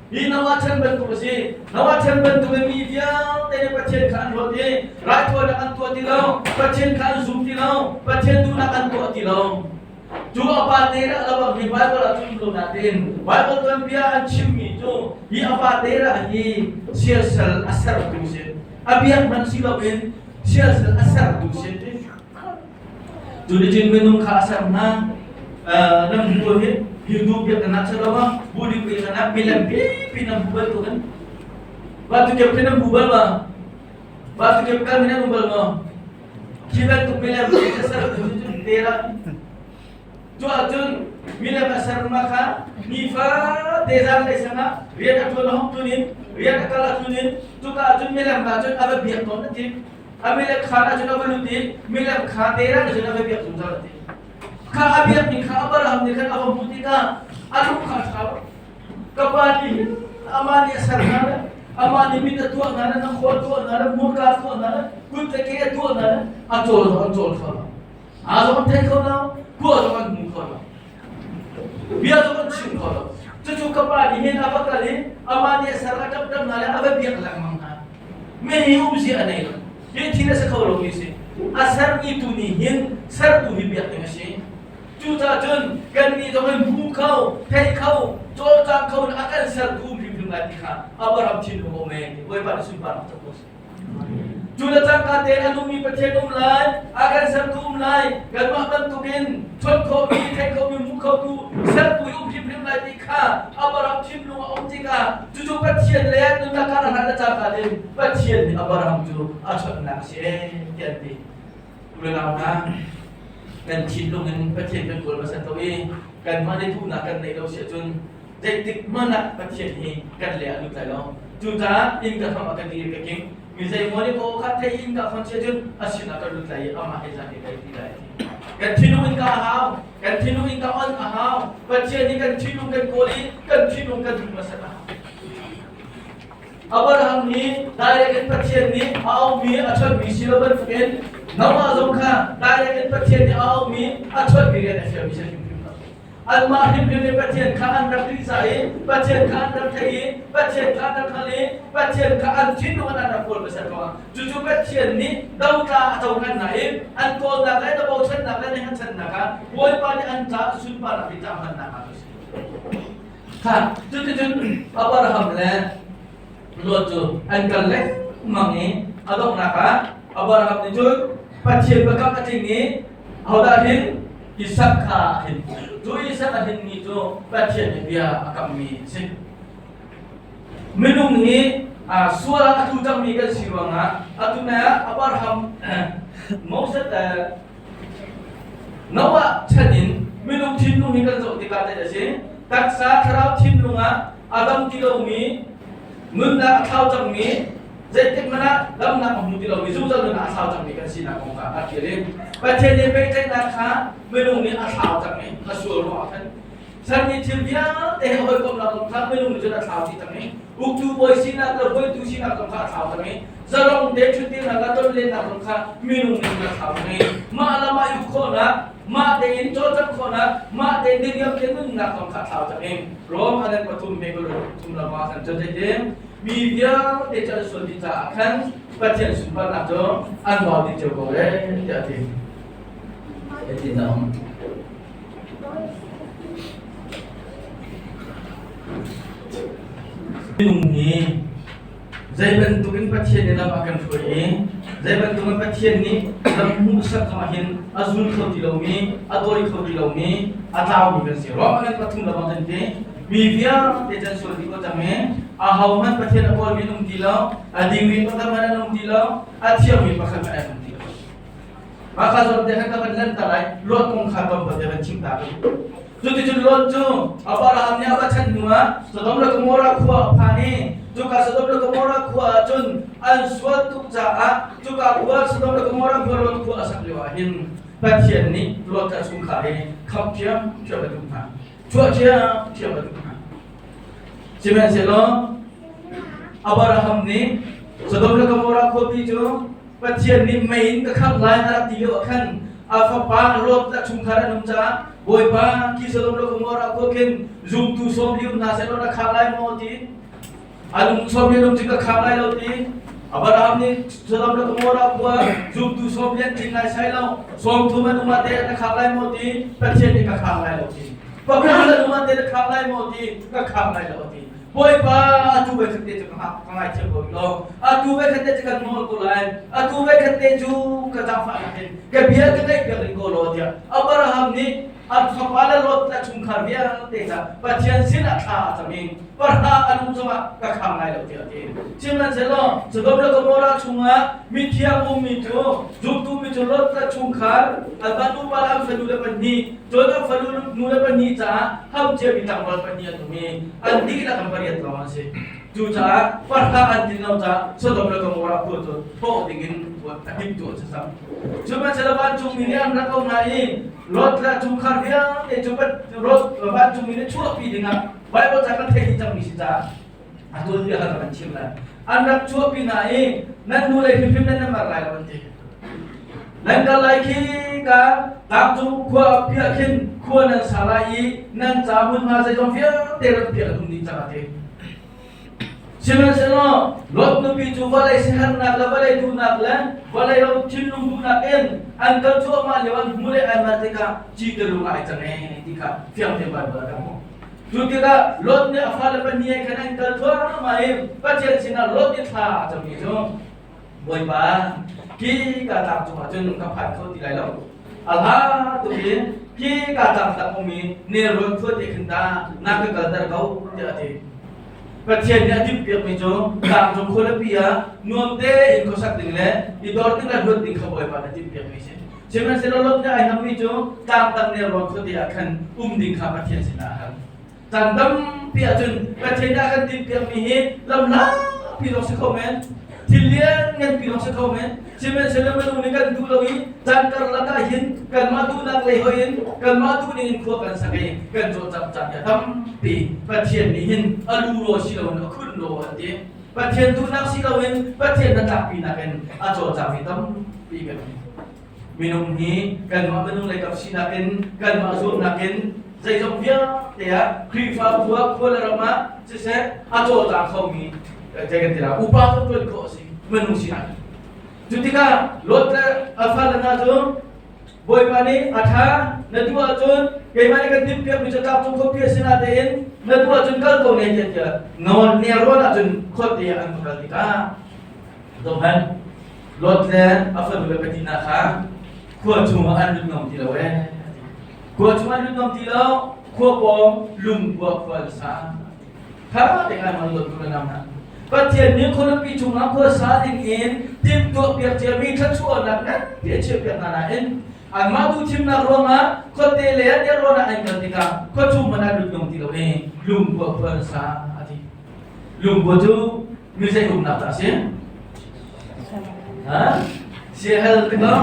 Hi Noah chan bantuk a si. Noah chan bantuk in mi vialte nih Pathian kha an ruat i raithawinak an tuah ti lo, Pathian kha an zum ti lo, Pathian duhnak an tuah ti lo. Cu a pa Terah lebang hi Baibal ah cun lo nain Baibal tuanbia an chimmi cu hi a pa Terah hi siasal a sertu si. A biak hmanh si loin siasal a sertu si. Cu nih cun minung kha a ser hna. Nan hmu hi Hindu biaknak si lo ma Buddhist biaknak milem pipi nan hmu bantukin Batu kep khi nan hmu bal ma? Batu kep kal mi nan hmu bal maw? Khi bantuk milem a sertu cu Terah. Cu ahcun milem a serma kha nifa te zanlei sang ah rian a ṭuan a hong tlun in rian a kal a tlun in cuka ahcun milem ah cun a va biak tawn a ti. A milem khaan ahcun a va lut i milem kha Terah nih cun a va biak zungzal a ti. Kha a biakmi kha Abraham nih khan a va hmuh tikah a lung kha a ṭha lo. Ka pa nih hin amah nih a ser hna le amah nih mit a tuah hna le na khaw a tuah hna le hmurka a tuah hna le kut le ke a tuah hna le a cawl zong an cawl kho lo. Aa zong an thei kho lo, khua zong an hmu kho lo. Bia zong an chim kho lo. Cucu ka pa nih hin a va kal i amah nih a ser a ṭamṭam hna le a va biak lengmang hna. Mi hi umzia a nei lo. Hi thil a si kho lomi si. A sermi tu nih hin sertu hi biak ding a si. Cucaah cun kannih zong in hmu kho, thei kho, cawlcang kho in a kan sertu um hrimhrim lai ti kha Abraham thinlung a um ee. Bawipa nih sunparnak co ko seh. Cu le cangka tein a nungmi Pathian um lai, a kan sertu um lai, kanmah bantukin chawnh khawhmi, theih khawhmi, hmu khotu, sertu i um hrimhrim lai ti kha Abraham thinlung a um tikah cucu Pathian le nunnak kar a hlan le cangka tein Pathian nih Abraham cu a chawnhnak a si ee tiah an ti. Unau hna, kan thinlung in Pathian kan kawl hmasa to i kanmah nih duhnak kan neih lo si ahcun zeitik hmanh ah Pathian hi kan le a lut lai lo. Cucaah inn ka hram ah ka dir ka king. Mi zeimaw nih ka aw kha thei in ka khon si ahcun a sinah ka lut lai i amah he zan he kai ti lai. Kan thinlung in ka a hau. Kan thinlung in ka on a hau. Pathian nih kan thinlung kan kawl i kan thinlung kan duh hmasat a hau. Abraham nih direct in Pathian nih a auhmi a chawnhmi si lo bantukin Noah zong kha direct in Pathian nih a auhmi a chawnhmi rian a fialmi si hrimhrim lo. Anmah hrimhrim nih Pathian kha an rak rihza i Pathian kha an rak theih i Pathian kha an rak hngalh i Pathian kha an thinlung in an rak kawl hmasat ruangah cucu Pathian nih dotla a cohlan hna i an kawlnak le na bochannak le na hngatchannak ah Bawipa nih an caah sunparnak hi caah hmannak ah a si. Kha cuticun Abraham le Lot cu an kal lengmang i a donghnak ah Abraham nih cun Pathian biakam a tling i ahodah hin Isak kha a hin. Cu Isak a hinmi cu Pathian nih bia a kammi a si. Minung hi sual ah a tlu cangmi kan si ruangah atu nai ah Abraham Moses Noah chan in minung thinlung hi kan zoh tikah zei a si? Taksa thlarau thinlung ah a dam ti lomi, nunnak a thlau cangmi, zeitik hmanh ah damnak a hmu ti lomi, zungzal nunnak a thlau cangmi kan sinak kong kha a ṭial i Pathian nih pehtlaihnak kha minung nih a thlau cangmi a sual ruangah khan Sermi thil vialte he hawikomhnak zong kha minung nih cun a thlau dih cang i uktu bawi sinak le hruaitu sinak zong kha a thlau cang i zalong te ṭhutdirnak le tonlennak zong kha minung nih cun a thlau cang i mah le mah i uk khawhnak, mah tein cawlcangh khawhnak, mah tein diriam te nunnak zong kha a thlau cang i Rom a nan pathum me thum lam ah khan cun zeitin mi vialte cu an sual dih caah khan Pathian sunparnak cu an bau dih cio ko ee tiah a ti. Hitin a um. Minung hi zei bantukin Pathian nih lam a kan hruai i zei bantukin Pathian nih lam hmuhsak zongah hin a zul kho ti lomi, a dawi kho ti lomi, a tlaumi kan si. Rom an pathum lawng kan ti. Mi vialte can sual dih ko cang i ahohmanh Pathian a kawlmi an um ti lo, a dingmi pakhat hmanh an um ti lo, a thiangmi pakhat hmanh an um ti lo. Mah kha zawn te khan ka van lan ta lai, Lot kong kha tlawmpal te van chim ta ka duh. Cuticun Lot cu Abraham nih a va chan hnuah Sodom le Gomorrah khua a phan i cuka Sodom le Gomorrah khua ah cun an sual tuk caah cuka khua Sodom le Gomorrah khua Lot khua a sak lio ah hin Pathian nih Lot a chungkhar hi khamh ṭhiamṭhiam a duh hna. Chuah ṭhiamṭhiam a duh hna. Sihmanhsehlaw Abraham nih Sodom le Gomorrah khuapi cu Pathian nih mei in ka khamh lai a rak ti lio ah khan a fapa Lot a chungkhar an um caah Bawipa khi Sodom le Gomorrah khua khin zumtu sawm liu hna sehlaw na kham lai maw ti? An um sawm liu cu ka kham lai lo ti. Abraham nih Sodom le Gomorrah khua zumtu sawm lian tling lai sai lo, 30 an um ah teh na khang lai maw ti, Pathian nih ka khang lai lo ti. Pakhat an um ah teh na khang lai maw ti, ka khang lai lo ti. Bawipa atu voi khat te cu ka ngaithiam ko law, atu voi khat te cu kan nawl ko lai, atu voi khat te cu ka zaangfahnak in ka bia ka ngaih piak rih ko law tiah Abraham nih an fapa le Lot le chungkhar vialte ca Pathian sinah thla a cam i parha an um zongah ka khang lai lo tiah a ti. Sihmanhsehlaw Sodom le Gomorrah chungah mithiang ummi cu zumtu mi cu Lot le chungkhar an nupa le an fanu le pahnih cun an fanu nu le pahnih caah ham ciami tlangval pahnih an um i an dihlak in pariat lawng an si. Cucaah parha an tin lo caah Sodom le Gomorrah khua cu thawh dingin a timhtuah a si cang. Sihmanhsehlaw vancungmi nih an rak ko hna i Lot le chungkhar vialte cu Lot vancungmi nih chuahpi dingah Baibal ca kan theih dih cangmi si caah a tuanbia kha kan chim lai. An rak chuahpi hna i nan nu lei hrimhrim nan nan mar lai lo an ti. Nan kal lai khi ka tlangcung khua piah khin khua nan sa lai i nan ca hmunhma zeizong vialte rak piah an um dih cang a ti. Sihmanhsehlaw Lot nupi cu vawlei siaherhnak le vawlei duhnak le vawlei ro thinlung duhnak in an kal cuahmah lio an hmu le an mar tikah ci te lung ai cang ee ti kha fiang tein Baibal ah kan hmuh. Cu tikah Lot nih a fale pahnih he khan an kal thluahmah i Pathian sinah Lot nih thla a cammi cu Bawipa, khi ka tlang cungah cun ka phan kho ti lai lo. A hla tuk in khi ka tlang tang ummi nelrawn khua te khin ta na ka kalter ko tiah a ti. Pathian nih a timhpiakmi cu tlangcung khualipi ah nuam tein khuasak ding le i dor ding le luat ding kha Bawipa nih a timhpiakmi a si. Sihmanhsehlaw Lot nih ai hnammi cu tlangtang nelrawn khuate ah khan um ding kha Pathian sinah a hal. Caan tampi ahcun Pathian nih a kan timhpiakmi hi lamhlatpi zong si kho men, thil liannganpi zong si kho men. Sihmanhsehlaw minung nih kan duh lo i caan karlak ah hin kanmah duhnak lei hoih in kanmah duh ning in khua kan sak i kan cawlcangh caan hi a tampi. Pathian nih hin a luro si loin a khun lo an ti. Pathian duhnak si loin Pathian hnatlakpinak in a cawlcangmi tampi kan um. Minung hi kanmah minung lei kap sinak in kanmah zuamnak in zeizong vialte ah Khrihfa khua khua le ram ah siseh a cawlcang khomi zei kan ti la upa cu ṭuan khawh a si minung sinak. Cu tikah Lot le a fale hna cu Bawipa nih a ṭha na duh ahcun keimah nih kan timhpiakmi cu tlangcung khuapi a si natein na duh ahcun kal ko ne tiah tiah nawl nelrawn ahcun khuate ah an va kal tikah zohhmanh Lot le a fanu le pahnih hna kha khua chungah an lut ngam ti lo ee. Khua chungah an lut ngam ti lo, khua pawng lungkua khua an sa. Tha tein an Lot nu le nau hna. Pathian nih khualipi chungah khua sa ding in timhtuah piak ciami thluachuahnak nganpi a chiahpiak hna nain anmah duh thimnak ruangah khuate le nelrawn ah an kal tikah khua chung hmanh ah lut ngam ti lo i lungkua khua an sa a ti. Lungkua cu mi zei umnak dah a si? Ha? Siahal ti ko?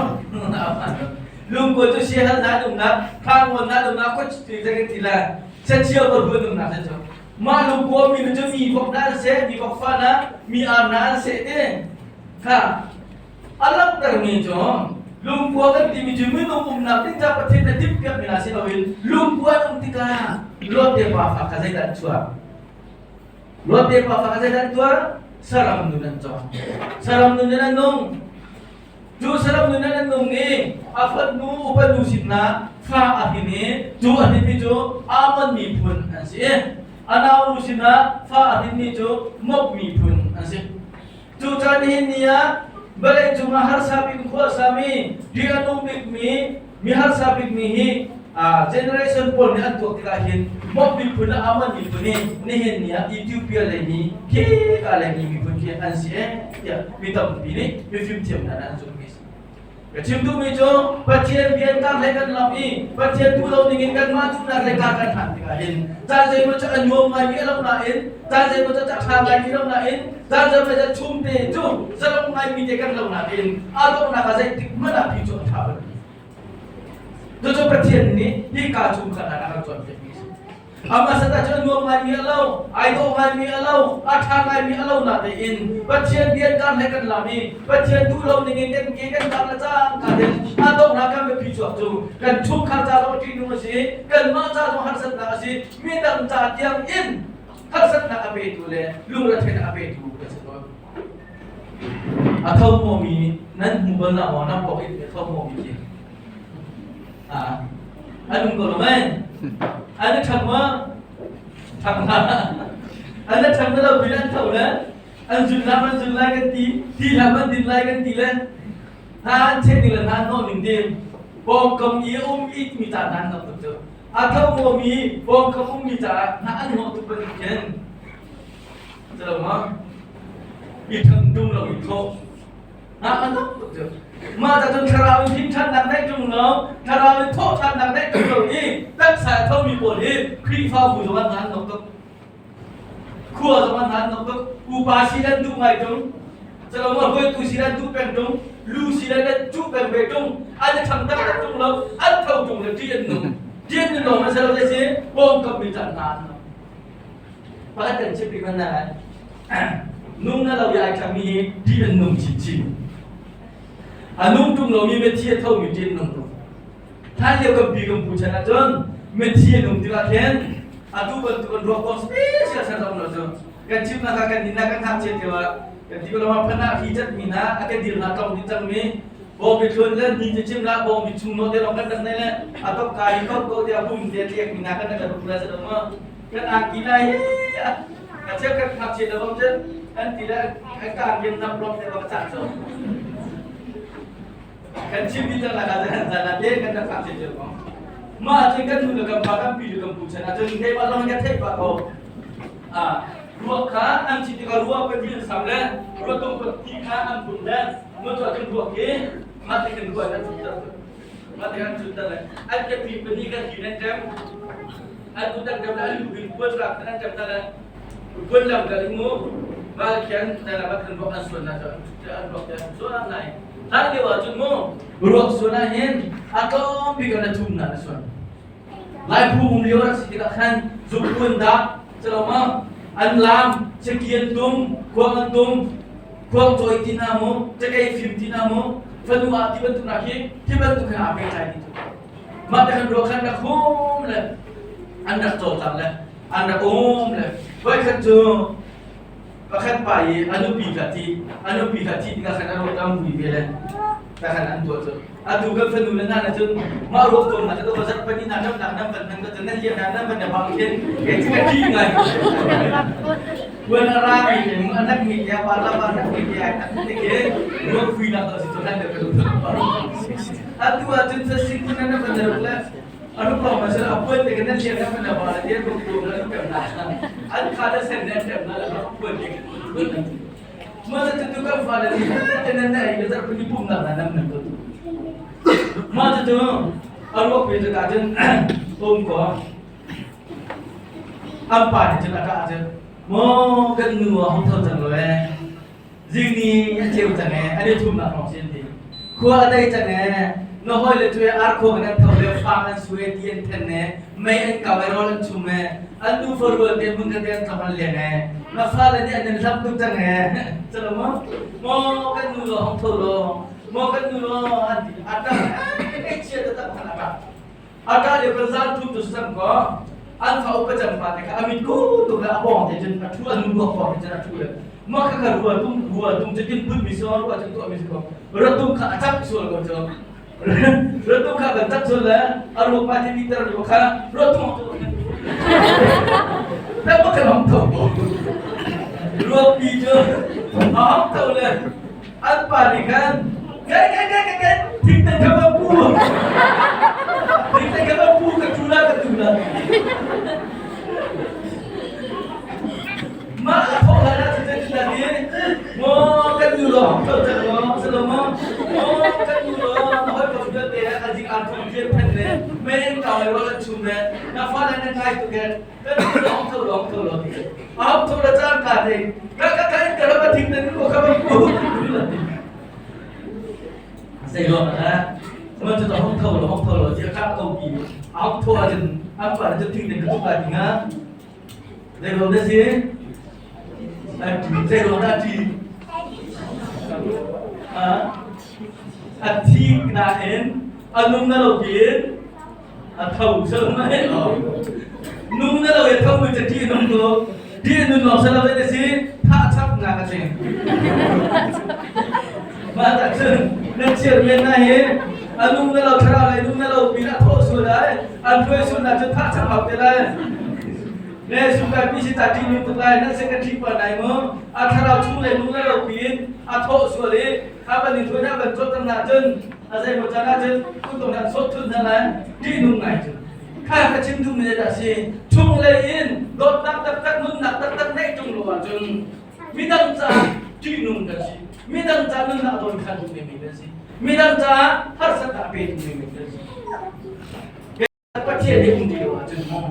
Lungkua cu siahal na umnak, thlangawn na umnak, khua ti kan ti la. Sachio ko ruan umnak cu. Mah lungkua mi cu mi vok na an seh, mi vok fa na, mi ar na an seh te. Kha a langhtermi cu lungkua kan timi cu minung umnak ding ca Pathian na timhpiak mi na si loin lungkua an um tikah Lot te pa fa kha zeidah an chuak? Lot te pa fa kha zeidah an tuar? Saram nun an cawng. Saram nun in an nung. Cu saram nun in an nung i a fanu upa nu sinah fa a hrin i cu a hrinmi cu Ammon miphun an si. A naunu sinah fa a hrinmi cu Moab miphun an si. Cu caan nihin ni ah vawlei cungah harsa bik khua sami, ṭih a nung bikmi, mi harsa bikmi hi generation pawl nih an tuak tikah hin Moab miphun le Ammon miphun hi nihin ni ah Ethiopia lei mi khika lei mi miphun khi an si ee tiah mi tampi nih mifimthiam hna nih an zumhmi a si. Ka chim duhmi cu Pathian bian kar hlei kan lamh i Pathian duh lo ningin kanmah duhnak lei kar kan hlan tikah hin caan zeimaw cu a nuam ngaimi a lo nain caan zeimaw cu a ṭha ngaimi a lo nain caan zeimaw cu chumte cu zalong ngaimi te kan lo nain a donghnak ah zeitik hmanh ah phi cu a ṭha bal. Cucu Pathian nih hika chung khan ah a kan cawnpiakmi a si. A hmasat ah cun nuam ngaimi a lo, ai dawh ngaimi a lo, a ṭha ngaimi a lo natein Pathian bian kan he kan lam i Pathian duh lo ning in kan ke kan kar le cangka in a donghnak kan biapi chuak cu kan chungkhar ca zong ṭihnung a si, kanmah ca zong harsatnak a si, midang ca tiang in harsatnak a petu le lungretheihnak a petu kan si tawn. A tho mi nan hmu bal na maw nan pok i a tho mi khi? Ah, an um ko lo men. An ṭhang ma? Ṭhang la. An ṭhang lo bin an tho le an zun la an zun lai kan ti, ti la an din lai kan ti le hna an cheh ning le hna an nawh ning din. Pawngkam i a um i mi ca hna an nawh tuk cu. A tho mi pawngkam um mi caah hna an nawh tuk bantuk khin. Cu ma? I ṭhang tum lo i thawh. Hna an nawh tuk cu. Mah ca cun thlarau in hrin ṭhannak neih ṭung lo, thlarau in thawh ṭhannak neih ṭung lo i taksa a thomi pawl hi Khrihfabu zong an hna an nok tuk. Khua zong an hna an nok tuk. Upa si an duh ngai ṭung. Calo ma hruaitu si an duh peng ṭung. Lu si an cuh peng ve ṭung. An i ṭhang taktak ṭung lo. An tho ṭung le ṭih an nung. Ṭih an nun lawng an si lo si pawngkam mi caan hna an nok. Pakhat kan chim rih hmanh na nung na lo i ai ṭhangmi hi ṭih an nung chinchin. A nung ṭung lomi mithi a thomi ṭih an nung tuk. Hlan lio kan pi kan pu chan ahcun mithi an um tikah khin atu bantuk an ruak kong special san um lo cu kan chimnak ah kan nin ah kan ngakchiat lio ah kan ti ko lo phanah hi cat mi hna a kan dir hna tong ding cangmi bawngbi thlun le ni te chim la bawngbi chung no te long kan rak nei le a tok kai ko ko te a pum te tliak mi hna kan rak ruk la sa ma kan angki lai a cheu kan ngakchiat da bom chen an ti le an ka angin nam blok te ba ka chak so kan chim mi cang la ka zan zan te kan rak ngakchiat lio kong ma cun kan nu le kan pa kan pi le kan pu chan ah cun keimah zong ka theih pah ko a ruak kha an chim tikah ruak kan dil sam le ruak tung ti kha an pun le mo cu kan ruak hi mah te kan ruak an chim mah te kan chim le an ke pi pani kan hi nan tem an ku tak dem le an lu bin puan rak nan tem le puan lam ka mu val khian na la kan ruak an suan na chu an ruak an suan nai hlan lio ah cun mu ruak suan ah hin a tlawm bik an thum na na suan Lai phu um lio rak si tikah khan zukpuan dah calo ma an lam chakian tum khuang an tum khuang cawi ti hna mu cakei fim ti hna mu fanu ah ti bantuk nak hi ti bantuk khan aa pehtlai ti mah te khan ruak khan rak hum le an rak cawlcang le an rak um le voikhat cu pakhat pa i a nupi kha thi a nupi kha thi tikah khan a ruak am vui ve le ta khan an tuah cu atu kan fanu le hna na cun mah ruak tawn na ka zat pani na dam nak nam van nan ka nan lian na nan van na bang khin ke chi ka thi ngai wan ara mi le mu anak mi ya pa la pa nak mi ya tak te ke ruak fui na to si to nan ka lu atu ah cun sa sing kun na van na le anu pa ma sel apuan te kan lian na van na ba la te ruak tu na lu na an kha da sen na tem na la apuan te Ma cu tu kan fale nih te nan na ei le zarh ni pum nak na nam nan tu. Ma cu tu a ruak pe cu ka cun um ko. An pa nih cun a ṭah cun maw kan nu a hong tho cang lo ee. Zing ni a ceu cang ee an i thumnak lawng si an ti. Khua a dei cang ee. Na hawi le cu ar khuang in an tho le fang an sue ti an then ee. Mei an kau ee rawl an chum ee. An nu farual te hmun te an tlok an leng ee. Na fale nih an in hlam tuk cang ee. Calo maw? Maw kan nu law hong tho law. Maw kan nu law an ti. A tang ee chia taktak khan a tap. A tah lio kan zan thum tu sam ko. An fa upa cang pa te kha a mit ku tuk le a bong te cun a thu a nu ruak bong te cun a thu le. Mah kha kha rua tum rua tum cu tin phun mi so rua cun tuah mi si ko. Ra tum kha a chap sual ko cu. Ra tum kha kan chap sual le a ruak pa te mi tar mi kha ra tum Ta ba kan hong tho. Ruak pi cu a hong tho le an pa nih khan kai kai kai kai kai thing te kha ba pu thing te kha ba pu ka tu la ka tu la mah a thawh lai la cu cu la ni mo kan nu lo hong tho cang lo salo mo mo kan nu lo na hoi ko vialte a jing an thong thian phen ne men ka lai ro lan chum ne na fa le na ngai tu ke kan nu lo hong tho lo hong tho lo ti a hong tho la cang ka te ka ka ka ka ra thing nan ko ka ba pu sei lo na man chu ta hong tho lo hong tho lo ti ka ko pi a hong tho a jin an pa chu thing den ka tu ka tinga Zei ruang dah si? Zei ruang dah ṭi? A thi nain a nung na lo tiin a tho sal mai. Nung na lo i tho mi cu ṭih nung tu. Ṭih nun lawng sal lo si thah chap nak a si. Mah tak cun nan chairman na hi a nung na lo thlarau lei nung na lo pin a thawh sual lai an hruai sual na cun thah chang hau te lai. Ne sungkai pi si ta ṭih nung tuk lai nan secretary pa nai mu a thlarau chung lei nung na lo pin a thawh sual i kha ban in hruai na ban cawt tam na cun a zei maw caan ah cun kutdong nan sawt thun hna lai ṭih nung ngai cu. Kha ka chim duhmi dah si chung lei in dawtnak taktak nunnak taktak neih ṭung lo ahcun midang caah ṭihnung kan si. Midang caah nunnak dawn khan duhmi mi kan si. Midang caah harsatnak pe duhmi mi kan si. Pathian nih um ti lo ahcun maw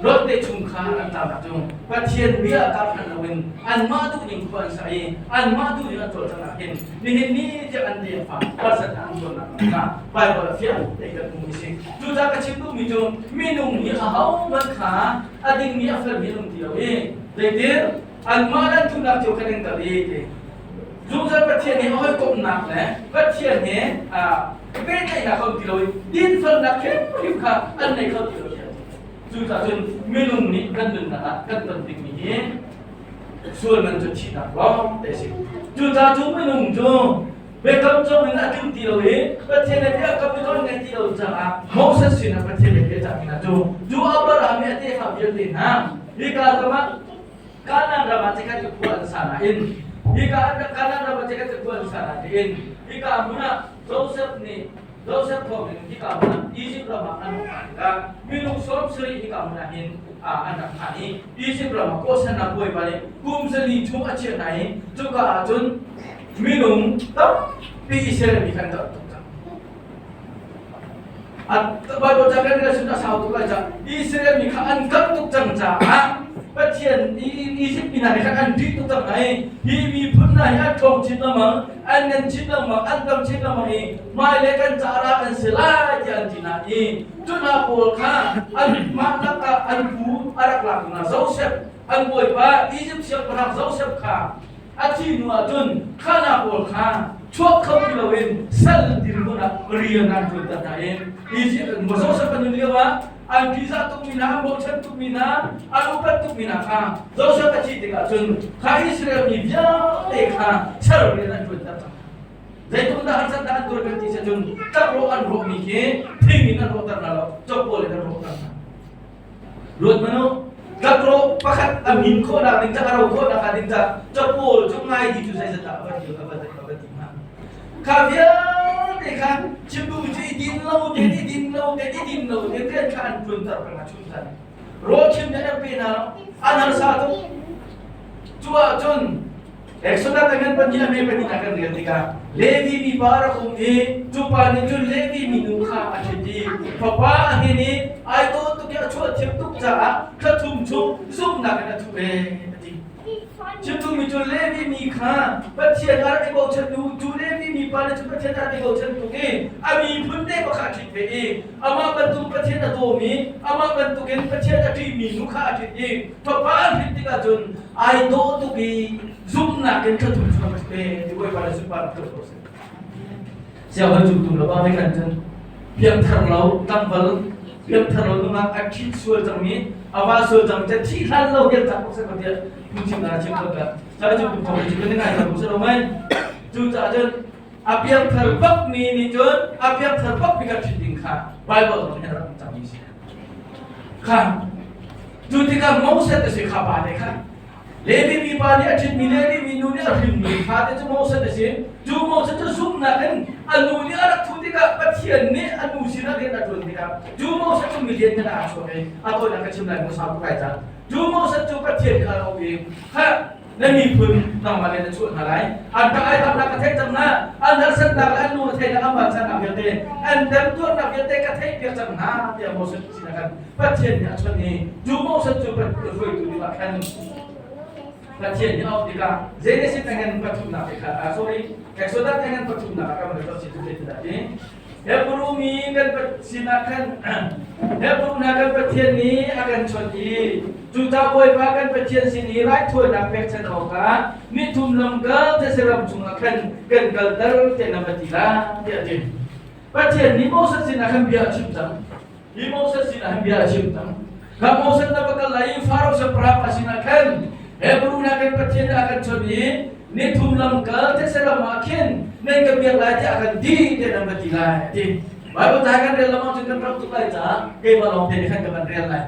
Lot te chungkhar an tlau cu Pathian bia kap hlan loin anmah duhning khua an sa i anmah duhning an cawlcangh ah hin nihin ni tiang an te fa harsatnak an tuarnak kha Bible a fiang te kan hmuh si. Cucaah ka chim duhmi cu minung hi ahohmanh kha a dingmi a felmi an um ti lo i zeitin anmah le an duhnak cio khan an kal i ti. Zungzal Pathian he hawikomhnak le Pathian he pehtlaihnak kha um ti lo i dinfelnak hrimhrim kha an nei kho ti lo tiah cucaah cun minung nih kan nunnak ah kan ton dingmi hi sual man cu thihnak lawng te si. Cucaah cu minung cu biakam cung in a tlung ti lo i Pathian le biakam i nawl ngei ti lo caah Moses sinah Pathian le biacahmi hna cu cu Abraham i a tefa vialte hna hika ram ah Kanaan ram ah chikkhat cu khua an sa nain hika Kanaan ram ah chikkhat cu khua an sa nain hika hmun ah Joseph nih Joseph thawngin hika hmun ah Egypt ram ah an rak phan tikah minung 70 hika hmun ah hin an rak phan i Egypt ram ah Goshen ah bawipa nih kum 4 chung a chiah hna i cuka ah cun minung tampi Israel mi khan rak tuk cang. Bible ca kan rel a sau tuk lai ca Israel mi kha an kal tuk cang caah Pathian Egypt mi hna nih khan an ṭih tuk cang hna i hi miphun hna hi an ṭhawng chin lengmang, an ngan chin lengmang, an tam chin lengmang i hmailei kan caah ral an si lai tiah an ti hna i cu hna pawl kha anmah lakah an pu a rak lak hna Joseph an bawipa Egypt siangpahrang Joseph kha A thih hnu ah cun khana pawl kha chuak kho ti loin sal dirhmun ah rian an ṭuanter hna i Egypt Joseph a nun lio ah an ṭihzah tukmi hna, an bochan tukmi hna, an upat tukmi hna kha Joseph a thih tikah cun kha Israel mi vialte kha sal rian an ṭuanter cang. Zeitluk dah harsat dah an tuar kan ti si cun tlakrawh an rawhmi khi thing in an rawhter hna lo, cawpawl in an rawhter hna. Ruat hmanh u, tlakrawh pakhat a min khawhnak ding ca, a ro khawhnak ding ca, capawl cu ngai ti cu zeizat dah a va ti a va a va ti hnga. Kha vialte kha chim duh cu i din lo te, i din lo te, i din lo te rian kha an ṭuanter peng a chun than. Rawl chim nih an pe hna lo, an harsa tuk. Cu ahcun Exodus kan pahnih a me pahnih kan rel tikah Levi mipa a rak um i cu pa nih cun Levi minu kha a ṭhit i fapa a hnin i ai dawh tuk i a chuah thiam tuk caah thla thum chung zumhnak in a thuh ve a ti. Chimtumi cu Levi mi kha Pathian a rak i bochan hnu cu Levi mipa nih cun Pathian a rak i bochan tuk i a miphun te pakhat a ṭhit ve i amah bantuk Pathian a dawmi amah bantukin Pathian a ṭihmi nu kha a ṭhit i fapa a hrin tikah cun ai dawh tuk i zumhnak in thla thum chung te ti Bawipa le sunpar tuk ko seh. Siangbawi cung tum lo ba te khan cun piangthar lo tlangval piangthar lo nungak a ṭhit sual cangmi a va sual cang te thi hlan lo hian tak seh ko tiah phungchim na chim ko ka sa cu kum thong chim ne ngai ko se lo mai cu caah cun a piangthar bak mi nih cun a piangthar bak mi ka ṭhit ding kha Bible zong nih rak cangmi si Kha cu tikah Moses a si kha pa te kha Levi mipa nih a ṭhitmi Levi minu nih a hrinmi fa te cu Moses a si. Cu Moses cu zumhnak in a nu nih a rak thuh tikah Pathian nih a nu sinah rian a ṭuan tikah cu Moses cu milian khan aa chuak i a tawinak ka chim lai mu sau tuk lai cang. Cu Moses cu Pathian nih a rak auh i kha na miphun nangmah le na chuah hna lai. An ka aitamnak ka theih cang hna, an harsatnak le an lung retheihnak an vansannak vialte, an temtuarnak vialte ka theihpiak cang hna tiah Moses sinah khan Pathian nih a chawnh i cu Moses cu hruaitu ding ah khan Pathian nih a auh tikah Genesis tengen pathumnak te kha sorry Exodus tengen pathumnak ah kan van si tu te ti Hebrew mi kan sinah khan Hebrew hna kan Pathian nih a kan chawnh i cu ca Bawipa kan Pathian sin i raithawinak pekchanh awkah ni thum lamkal these ram chungah khan kan kalter te na va ti lai tiah a ti. Pathian nih Moses sinah khan bia a chim cang. Hi Moses sinah khan bia a chim cang. Kha Moses na va kal lai i Faro siangpahrang pa sinah khan Hebrew hna kan Pathian nih a kan chawnh i Nithum lamkal thetse ram ah khin nan ka biak lai tiah a kan ti tiah nan va ti lai a ti. Bible ca kan rel lengmang cun kan ram tuk lai caah keimah lawng te nih khan ka van rel lai.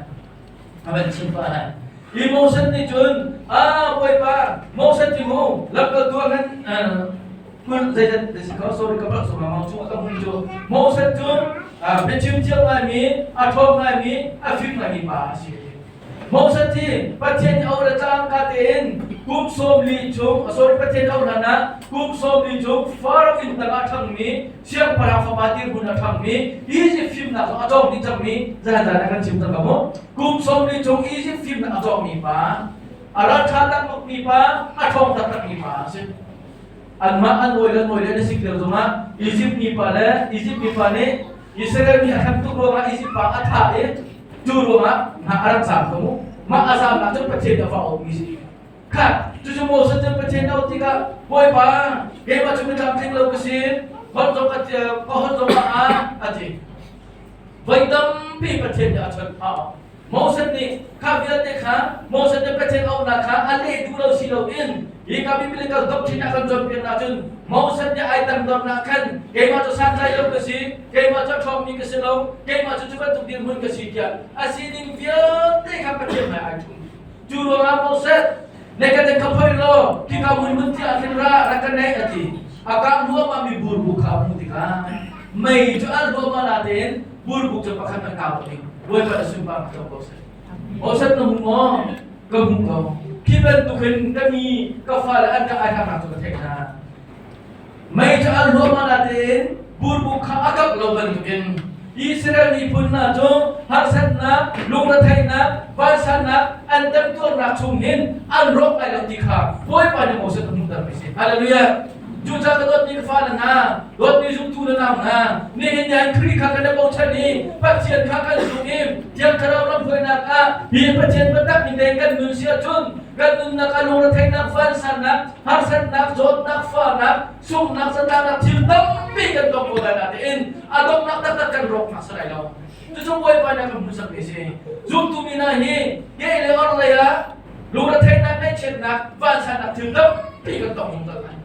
A van chim pah lai. Hi Moses nih cun, "Ah Bawipa, Moses ti mu, lamkaltu ah khan kun zeidat si ko sorry ka palh sawm chung ka hmun cu Moses cu biachim thiam ngaimi, a ṭhawng ngaimi, a fim ngaimi pa a si. Moses hi Pathian nih a cangka tein kum 40 chung, sorry, Pathian auh hlan ah kum 40 chung Faro inn tangah a ṭhangmi, siangpahrang fapa dirhmun a ṭhangmi, Egypt fimnak zong a cawng dih cangmi, zan zan ah kan chim cang ka mu. Kum 40 chung Egypt fimnak a cawngmi pa, a ralṭha taktakmi pa, a ṭhawng taktakmi pa a si. Anmah an awi le an awi le an sik lio zongah Egypt mipa le Egypt mipa nih Israel mi a hrem tuk ruangah Egypt pa a thah i cu ruangah hna a rak zaam ko mu. Mah a zaamnak cu Pathian a fa awmi si. Kha cucu Moses cu Pathian a auh tikah, "Bawipa, keimah cu mi tlamtling lo ka si, holh zong ka ka holh zong ah," a ti. Voi tampi Pathian nih a chawnh a auh. Moses nih kha vialte kha, Moses nih Pathian auhnak kha a leh duh lo si loin, hi ka biblical doctrine a kan cawnpiak ahcun Moses nih ai tangdornak khan, "Keimah cu santlai lo ka si, keimah cu a ṭhawngmi ka si lo, keimah cu cu bantuk dirhmun ka si," tiah a sining vialte kha Pathian hmai ai ṭhum. Cu ruangah Moses, "Na ka ka phoi law khika hmun tiah khin ra, rak ka naih," a ti. A kang ruahmah mi burbuk kha a hmuh tikah mei cu al ruahmah natein burbuk cu pakhat an kau ding. Bawipa na sunparnak co ko seh. Moses, na hmu maw? Ka hmu ko. Khi bantukin ka mi ka fale an ka aihaknak cu ka theih hna. Mei cu al ruahmah natein burbuk kha a kap lo bantukin Israel miphun hna cu harsatnak, lungretheihnak, vansannak an temtuarnak chung hin an rawk lai lo ti kha Bawipa nih Moses a hmuhter mi si. Hallelujah! Cucaah ka dawtmi ka fale hna, dawtmi zumtu na nau hna, nihin ni ah Khrih kha kan i bochan i Pathian kha kan zumh i Thiang Thlarau lamhruainak ah hi Pathian biatak ning tein kan nun si ahcun kan nunnak ah lungretheihnak, vansannak, harsatnak, zawtnak, fahnak, sunghnak, zatlaknak thil tampi kan tong ko lai natein a donghnak taktak kan rawk hna si lai lo. Cucu Bawipa nih a kan hmuhsak mi a si. Zumtu mi hna hi ke le or lei ah lungretheihnak, ngaihchiatnak, vansannak thil tampi kan tong zungzal lai.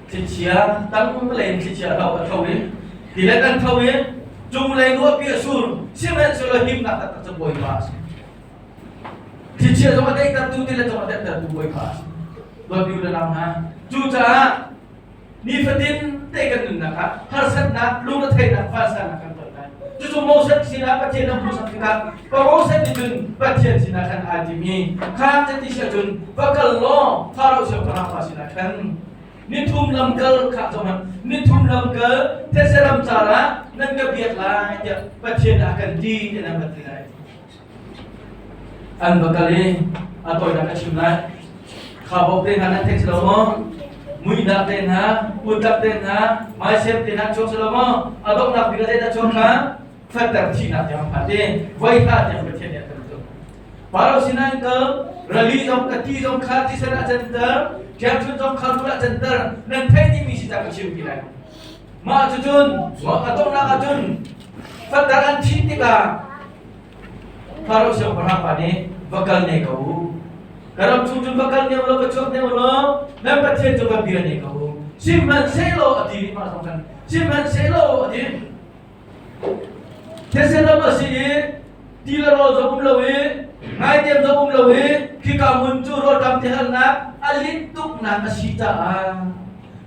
Thlichia tang lei in thlichia tho a tho i tilet an tho i cunglei ruahpi a sur, sihmanhsehlaw himnak taktak cu Bawipa a si. Thlichia zong a daihtertu, tilet zong a daihtertu Bawipa a si. Dawt u le nau hna, cucaah nifatin te kan nunnak ah harsatnak, lungretheihnak, vansannak kan ton lai. Cucu Moses sinah Pathian a hmuhsak tikah pa Moses nih cun Pathian sinah khan aa tim i kha cati si ahcun va kal law Faro siangpahrang pa sinah khan nithum lamkal kha zohhmanh, nithum lamkal thetse ram car ah nan ka biak lai tiah Pathian a kan ti tiah nan va ti lai. An va kal i a tawinak a chim lai. Khaubawk te hna nan theih si lo maw? Muihnak te hna, utlak te hna, maisem te hna chuak si lo maw? A donghnak bik ah zeidah chuak kha? Fatter thihnak tiang phan te, voi hla tiang Pathian nih a kan tuk. Faro sinah in kal, rali zong ka ti zong kha thisen ah canter, ṭhiangṭhunh zong kha rul ah canter, nan theih dingmi si ta ka chim ti lai. Mah cucun, a donghnak ahcun fatter an thih tikah Faro siangpahrang pa nih, "Va kal ne ko u. Ka ram chung cun va kal ne u law va chuak ne u law nan Pathian cu va bia ne ko u." Sihmanhsehlaw a ti mah zong khan sihmanhsehlaw a ti. Thetse ram a si i ti le rawl zong um lo i ngaithiam zong um lo i khika hmun cu rawlṭam tihalnak a linh tuknak a si caah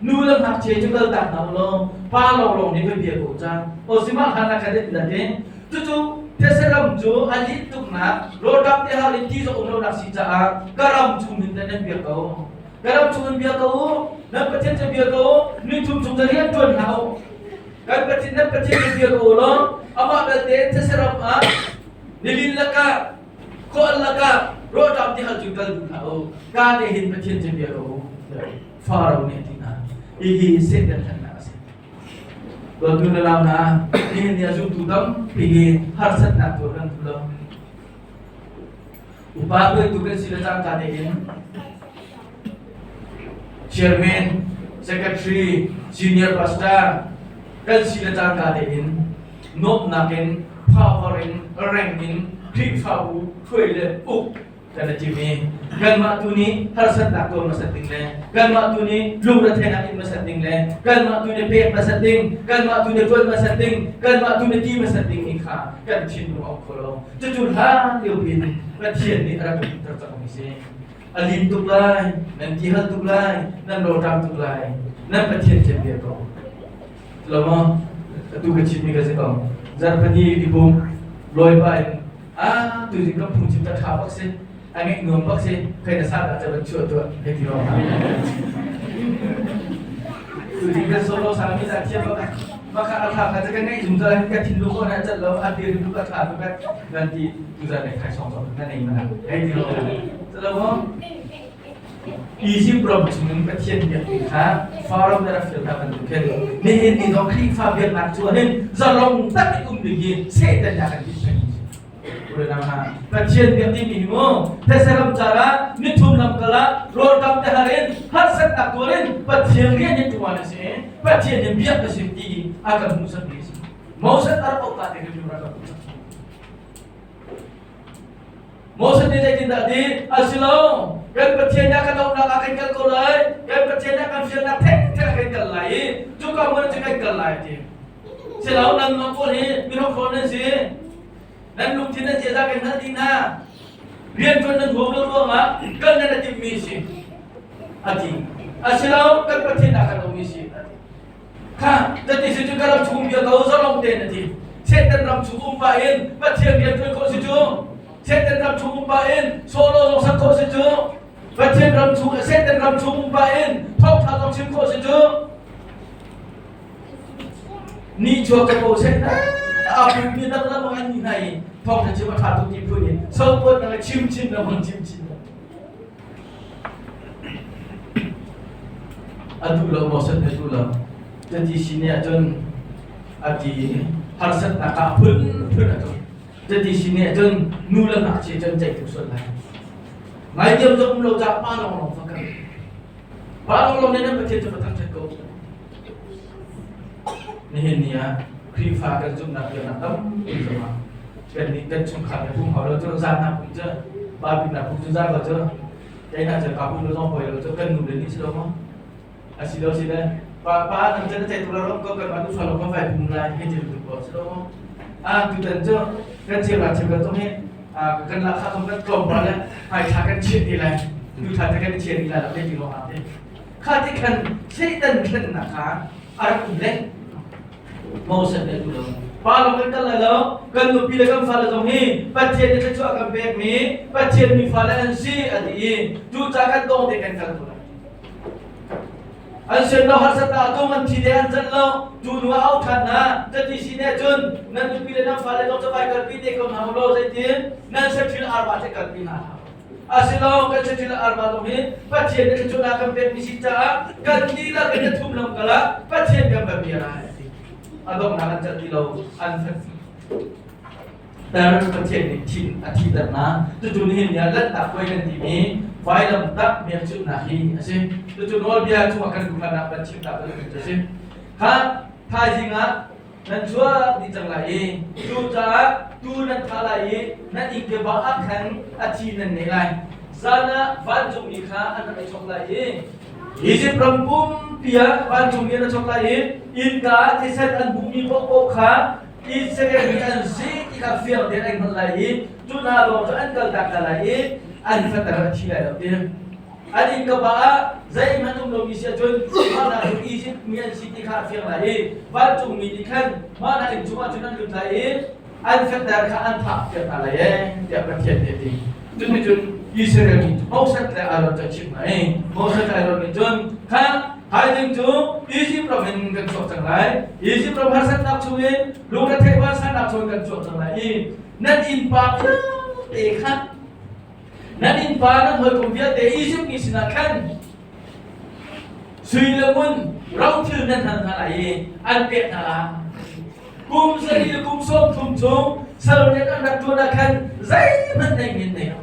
nu le ngakchia cu kaltak hna u law pa lawnglawng nih va bia ko ca. Aw sihmah hlan ah khan an ti. Cucu thetse ram cu a linh tuknak, rawlṭam tihal in ti zong um lonak si caah ka ram chung hin nan biak ko. Ka ram chung in bia ko u, nan Pathian cu bia ko u, ni thum chung cu rian ṭuan hlah u. Kan Pathian, nan Pathian cu bia ko u law amah belte thetse ram ah nilin lakah, khual lakah rawlṭam tihal cun kal duh hlah u. Ka ne hin Pathian cu bia ko u. Faro nih a ti hna. Hihi Satan hlennak a si. Dawtu na lau na, nihin ni a zumtu tampi hi harsatnak tuar kan tu lo. Upa hruaitu kan si le cangka tein chairman, secretary, senior pastor kan si le cangka tein nuamhnak in, power in, rank in Khrihfabu hruai le uk. Kan i tim i kanmah tu nih harsatnak tuar hmasat ding le kanmah tu nih lungretheihnak in hmasat ding le kanmah tu nih pek hmasat ding, kanmah tu nih ṭuan hmasat ding, kanmah tu nih ti hmasat ding hi kha kan thinlung a um kho lo. Cucu hlan lio piin Pathian nih a rak kan umter cangmi si. A lim tuk lai, nan ti hal tuk lai, nan rawlṭam tuk lai, nan Pathian thiam bia ko. Lo maw? Atu ka chimmi ka si ko. Zarhpini i pum, lawipa in ah tuzing kan phungchim ta ṭha bak si, a ngeih nuam bak si, kai na sa dah ca chuah tuah hei ti rong. Tuzing kan solo sami dah thiam bak maka a tha kha kan ngeih zungzal ka thinlung ko na cat lo a dir lu ka tha tu ka nan ti tuzan ne khai song song na nei mana hei ti rong. Lo maw? Izipt ram chungin Pathian biakinn kha Faro nih a rak fial hna bantuk khin nihin ni zong Khrihfa biaknak cu hin zalong tak in um ding hi Satan nih a kan timh peng. Pathian biak timi hi mu these ram car ah nithum lamkal ah rawltam te har in harsatnak tuar in Pathian rian hi ṭuan a si Pathian hi biak a si ti a kan hmuhsakmi a si. Moses a rak auh ka te khi rak hmuhsak. Moses nih zeitindah a ti? A si lo. Kan Pathian nih a kan auhnak ah kan kal ko lai. Kan Pathian nih a kan fialnak thengtheng ah kan kal lai i cuka hmun ah cun kan kal lai a ti. Si lo, nanmah pawl hi mihrokhrol nan si. Nan lungthin nan ziaza kan hngalh dih hna. Rianṭuan nan huam lo ruangah kal nan a timhmi a si. A ti. A si lo, kan Pathian ah kan ummi a si. A ti. Kha, tati si cu ka ram chung bia ko zalong tein a ti. Satan ram chung um pah in Pathian rian ṭuan khawh si cu. Satan ram chung um pah in solo zong sak khawh si cu. Pathian ram chung Satan ram chung um pah in thawngṭha zong chim khawh si cu. Ni chuak ka ko seh a pumpi dang lam an ni hna i thawngṭha chim a ṭha tuk ti phun in sopawt na chim chin na hmang chim chin. A duh lo Moses nih a duh lo. Cuti si nih ahcun a ti i harsatnak ah phunphun a tlung. Cuti si nih ahcun nu le ngakchia cu an ceih tuk sual lai. Ngaithiam zong um lo caah pa lawnglawng fa kan. Pa lawnglawng nih nan Pathian cu va thangṭhat ko. Nihin ni ah Khrihfa kan zumhnak biaknak tampi zongah kan nih kan chungkhar le pum hau lo cu zanak pum cu pa biknak pum cu za ko cu keinak cu ka pum lo zong poi lo cu kan nu le nih si lo maw a si lo si le pa pa nang chan chai tu la rom ko kan ma tu fa lo kan vai pum lai hei ti tu ko si lo maw a tutan cu kan chia la chia kan zong hi kan la kha zong kan tlawm pa le hmai thla kan chiah ti lai tu thla te kan chiah ti lai lo ti lo ha te kha ti khan Satan thlennak kha a rak um le Moses nih a duh lo. Pa lawng kan kal lai lo, kan nupi le kan fale zong hi Pathian nih thluachuah a kan pekmi Pathian mi fale an si a ti i cucaah kan dawng te kan kal ko lai. An sian lo harsatnak tung an thi te an can lo cu nu ah au ṭhan hna cati si ne cun nan nupi le nan fale zong cavai kalpi te ko hna law zeitin nan saṭhil arva te kalpi hna hlah. Asilo kan saṭil arva zong hi Pathian nih thluachuah kan pekmi si caah kan dihlak in a thum lam kal ah Pathian kan va bia lai a ti. A donghnak an celh ti lo an fek ter Pathian nih thin a thiter hna. Cucu nihin ni ah lanhtak puai kan timi vailamtah hmelchunhnak hi a si. Cucu nawlbia chungah kan duhnak kan chimnak cu a si. Kha thaizing ah nan chuak dih cang lai i cucaah tu nan thah lai i nan inn ah khan a thi nan nei lai. Zan ah vancungmi kha an rak i chok lai i Izipt ram pumpi ah vancungmi an chok lai i innka ah thisen an hmuhmi paohpaoh kha Israel mi an si ti kha fiang tein an hngalh lai i cu hna lawng cu an kaltak hna lai i an fater a thi lai lo ti. An innkapa ah zeihmanh um lomi si ahcun mah hna cu Izipt mi an si ti kha a fiang lai i vancungmi nih khan mah hna inn chungah cun an lut lai i an fekter kha an thah piak hna lai ee tiah Pathian nih a ti. Cuticun Israel mi cu Moses le Aaron cu a chimh hna i Moses le Aaron nih cun kha thaizing cu Izipt ram in kan chuak cang lai. Izipt ram harsatnak chungin lungretheih vansannak chungin kan chuak cang lai i nan innpa vialte kha Nan innpa nan hawikom vialte Izipt mi sinah khan sui le ngun rothil nan hal hna lai i an pek hna lai. Kum sarih le kum 30 chung sal rian an rak ṭuan ah khan zeihmanh nei men nei lo.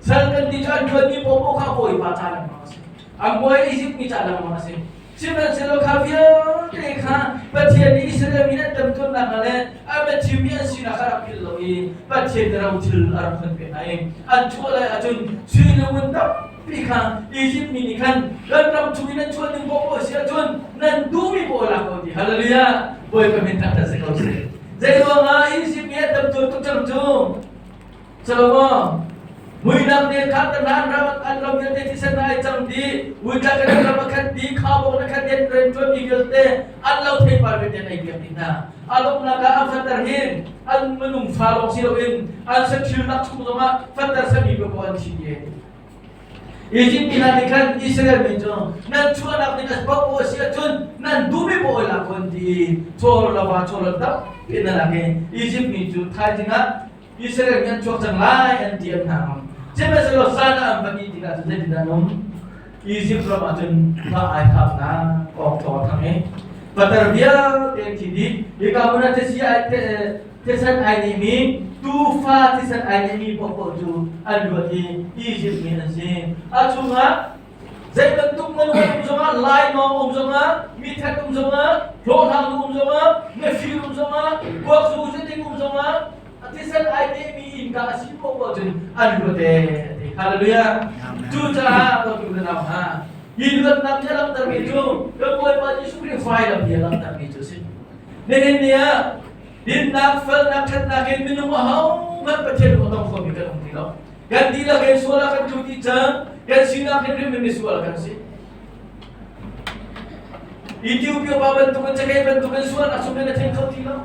Sal kan ti cu an ṭuanmi paohpaoh kha bawipa ca lengmang a si. An bawi Izipt mi ca lengmang a si. Sihmanhsehlaw kha vialte kha Pathian nih Israel mi an temtuarnak hna le a biachimmi an sinak kha rak philh lo i. i Pathian ro thil a rak hun pek hna i an chuah lai ahcun sui le ngun tampi kha Izipt mi nih khan kan ram chung in nan chuah ding paoh a si ahcun nan duhmi paoh lak ko ti. Hallelujah! Bawipa min thangṭhat si ko seh. Zei ruangah Izipt mi an tam tuk cang cu? Salomo, muinak nih kha kan an ram an ram vialte thisen ai cang dih, uitla kan ram a khat dih, khaubawk na khat dih, rian ṭuanmi vialte an lo theipar vialte an ei piak dih hna. A donghnak ah an fatter hin an minung fa lawng si loin an saṭhilnak chung zongah fatter sami paoh an thi dih. Izipt mi hna nih khan Israel mi cu nan chuahnak ding a paoh a si ahcun nan duhmi paoh lak ko an ti i chaw lava chaw lo tampi an lak i Izipt mi cu thaizing ah Israel mi an chuak cang lai an ti an hna ngam. Sihmanhsehlaw zan ah an van ih tikah cun zeitindah an um? Izipt ram ah cun va ai khaknak awk thawng a thang i patar vialte an thi dih. Hika hmun ah thisi ai thisen ai nihmi tuufa thisen ai nihmi paohpaoh cu an luat i Izipt mi an si. A chungah zei bantuk minung um zongah lainawng um zongah mithat um zongah hlawhhlang um zongah mifir um zongah kuakzu zeting um zongah a thisen ai nehmi innka a si paoh cun an luat e ti. Hallelujah. Cucaah ka tu na nau hna, hi luatnak nih a langhtermi cu kan Bawipa Jesuh Khrih vailam hi a langhtermi cu a si. Nihin ni ah dinnak, felnak, ṭhatnak in minung ahohmanh Pathian lung a tong khomi kan um ti lo. Kan dihlak in sual ah kan tlu dih cang. Kan sinak hrimhrim in misual kan si. Ethiopia pa bantukin cakei bantukin sualnak chung in a thleng kho ti lo.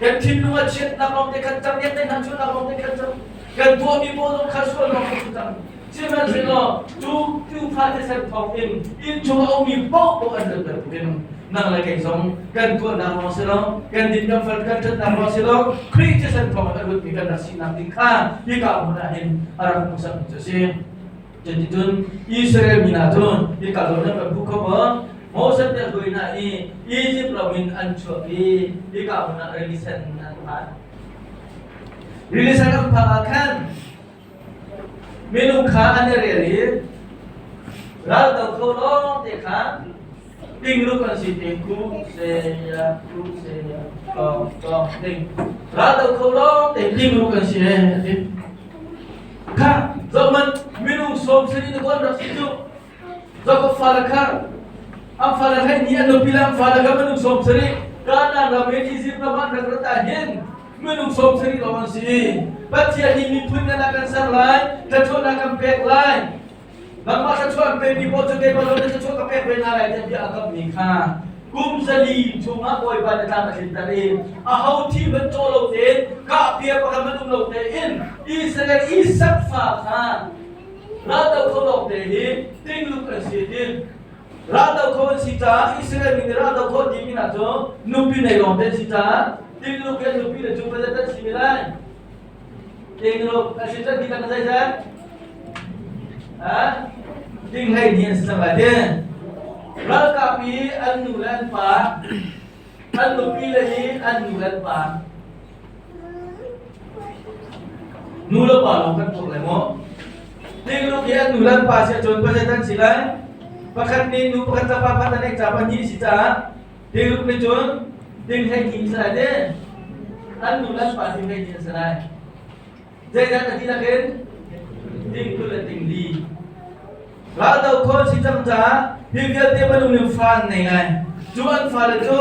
Kan thinlung a chiatnak lawng te khan cang, iak te hna chuahnak lawng te khan cang. Kan tuahmi pawl zong kha sual lawng te cang. Sihmanhsehlaw cu tuufa thisen thawng in inn chung a ummi paohpaoh an rat bantukin nang le kei zong kan tuahnak lawng si lo, kan din kan fel kan ṭhatnak lawng si lo, Khrih thisen thawng in a lutmi kan rak sinak ding kha hika hmun ah hin a rak hmuhsakmi cu a si. Cuticun Israel mi hna cu hika zawn nan kan hmuh kho maw? Moses nih a hruai hna i Izipt ram in an chuak i hika hmun ah rili sen an phan. Rili sen an phak ah khan Minung kha an i rel i raldo kho lawngte kha tingruk an si ti ku se ya ku se ya tong tong ting raldo kho lawngte tingruk an si e a ti. Kha zohman minung sawm sari na kon rak si cu Jakob fale kha an fale hleihnih an nupi le an fale kha minung 70 Kanaan ram in Izipt ram an rak rat ah hin minung 70 lawng an si. Pathian nih miphun ngan ah kan ser lai, thluachuahnak kan pek lai. Nangmah thluachuah an pemi paoh cu keimah zong nih thluachuah ka pek ve hna lai tiah bia a kammi kha kum 4 chungah Bawipa nih tlam a tlinter i aho thi hmanh cawh lo tein kahpia pakhat hmanh um lo tein Israel Isak fa kha Raldo kho lawngte hi tingluk an si ti. Raldo kho an si caah Israel mi nih raldo kho an timi hna cu nupi nei lawngte an si caah tingluk hi an nupi le cu pazat an si mi lai. Tingluk an si cun ti kan zeizat? Ha? Ting hlei ni an si cang lai ti. Ralkap i an nu le an pa, an nupi le hi an nu le an pa. Nu le pa lawng kan tuak lai maw? Tingluk hi an nu le an pa si ahcun pasal an si lai. Pakhat nih nu pakhat le pa pakhat an eih ca pahnih si caah tingluk nih cun ting 12 si lai te. An nu le an pa ting 12 si lai. Zeidah na dihlak in? Ting 20 le ting li. Raldo khawn si cang caah hi vialte minung nih fa an nei lai. Cu an fale cu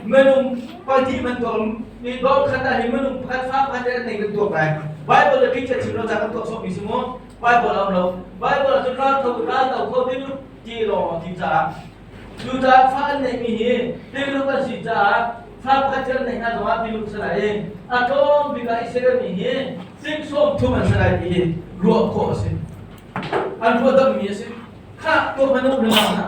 minung pahnih bantuk mi dawr khat ah hi minung pakhat fa pakhat an nei kan tuak lai. Bible le picture chim lo ca kan tuak sawhmi si mu. Bible a um lo. Bible ah cun raltho raldo kho ding ti lawng ti caah cucaah fa an neihmi hi tiluk an si caah fa pakhat thil an neih hna zongah tiluk si lai i a tlawm bik ah Israel mi hi sing 30 an si lai ti hi ruah khawh a si. An ruahdamhmi a si. Khah tuah hmanh um lengmang hna.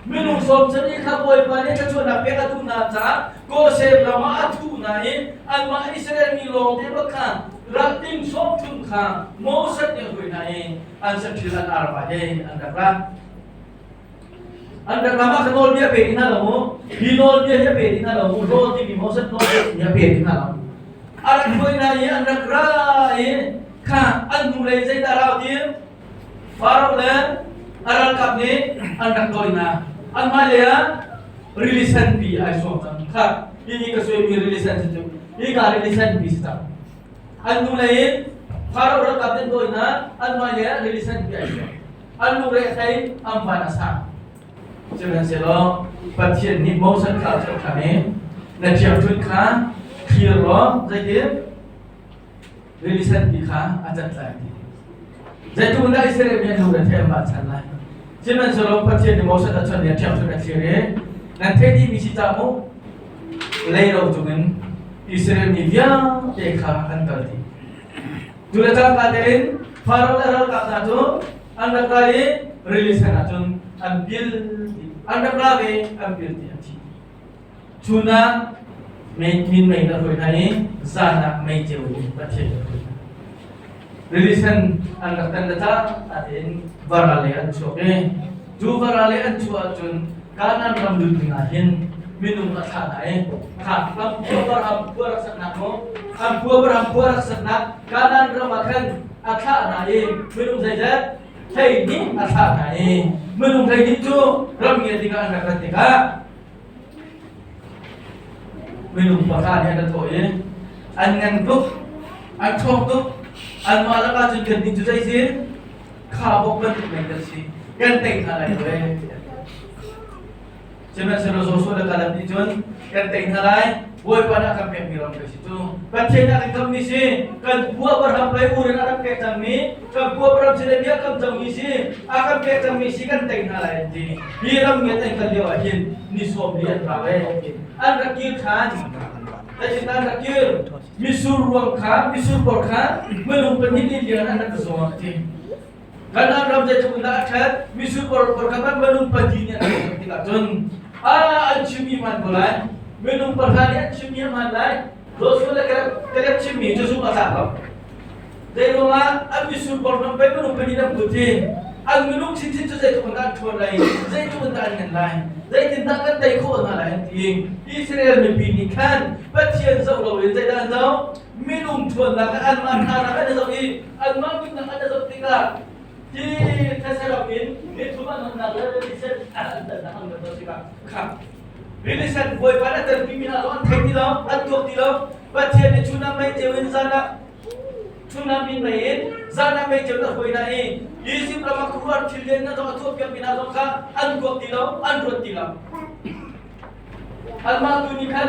Minung 70 kha Bawipa nih thluachuahnak pek a duh hna caah Goshen ram ah a thuh hna i anmah Israel mi lawng te bak kha rak ting 30 kha Moses nih a hruai hna i an saṭil an arva he an rak ra. An rak ram ah kha nawlbia pe ti hna lo mu. Hi nawlbia hi a pe ti hna lo mu. Law timi Moses nawlbia hi a pe ti hna lo. A rak hruai hna i an rak ra i kha an hnulei zeidah rau ti Faro le a ralkap nih an rak dawi hna. An hmailei ah rili senpi ai suang cang. Kha hi hi ka suaimi rili sen si cu. Hi ka rili senpi si cang. An hnulei in Faro ralkap an dawi hna, an hmailei ah rili sen pi ai chuak. An lungre a thei, an van a sang. Sihmanhsehlaw Pathian nih Moses kha a cheuh ṭhan i na ṭhiangṭhunh kha thlir law zeitin rili sen pi kha a cat lai ti. Zeitluk in dah Israel mi an lungre thei an van chan lai. Sihmanhsehlaw Pathian nih Moses a chawnh i a ṭhiangṭhunh a thlir i nan theih dihmi si cah mu leilo cungin Israel mi vialte kha an kal dih. Cu le cangka tein Faro le ralkap hna cu an rak ra i rili sen ah cun an pil dih. An rak ra ve an pil dih an thi. Chun ah mei min mei na hruai hna i zan ah mei ceu in Pathian na hruai hna. Rili sen an rak tan le cangka tein vara le an chuak i cu vara le an chuah ahcun Kanaan ram lut ding ah hin minung a thlah hna i kha ram Abraham khua rak saknak maw an khua Abraham khua rak saknak Kanaan ram ah khan a thlah hna i minung zeizat 12 a thlah hna i minung 12 cu ram ngia ding ah an rak rat tikah minung pahra nih an thawh i an ngan tuk an ṭhawng tuk anmah lakah cun kan nih cu zei kha bok bantuk men kan si kan tei hna lai lo ee. Sihmanhsehlaw Joshua le Caleb nih cun kan tei hna lai Bawipa nih a kan pekmi ram kan si cu Pathian nih a kan kammi si kan pu Abraham pei ur in a rak pek cangmi kan pu Abraham sin bia kam cangmi si a kan pek cangmi si kan tei hna lai an ti. Hi ram ngiat an kal lio ah hin ni 40 an rau ee. An rak kir ṭhan. Zeitin an rak kir? Misur ruang kha misur bor kha minung pahnih nih lian an rak zuang a ti. Kanaan ram zeitluk in dah a ṭhat misur bor bor kha kan minung pahnih nih an rak tikah cun a an chimmi hman ko lai. Minung pahra nih an chimmi a hman lai. Joshua le Caleb chimmi cu zumh a tlak lo. Zeiruangah an misur bor ram pei minung pahnih an put i an minung chinchin cu zeitluk in dah an ṭhawn lai zeitluk in dah an ngan lai zeitindah kan tei khawh hna lai an ti. Israel mipi nih khan Pathian zoh loin zeidah an zoh? Minung ṭhawnnak anmah hnanak an i zoh i anmah nunnak an i zoh tikah hi these ram in mithum an nunnak le rili an tannak an zoh tikah kha rili sen Bawipa nih a telpi mi hna zong an thei ti lo an tuak ti lo. Pathian nih chun ah mei ceu in zan ah chun ah min mei in zan ah mei ceu na hruai hna i Izipt ram ah khuaruahhar thil lian na zong a tuahpiak mi hna zong kha an tuak ti lo an ruat ti lo. Anmah tu nih khan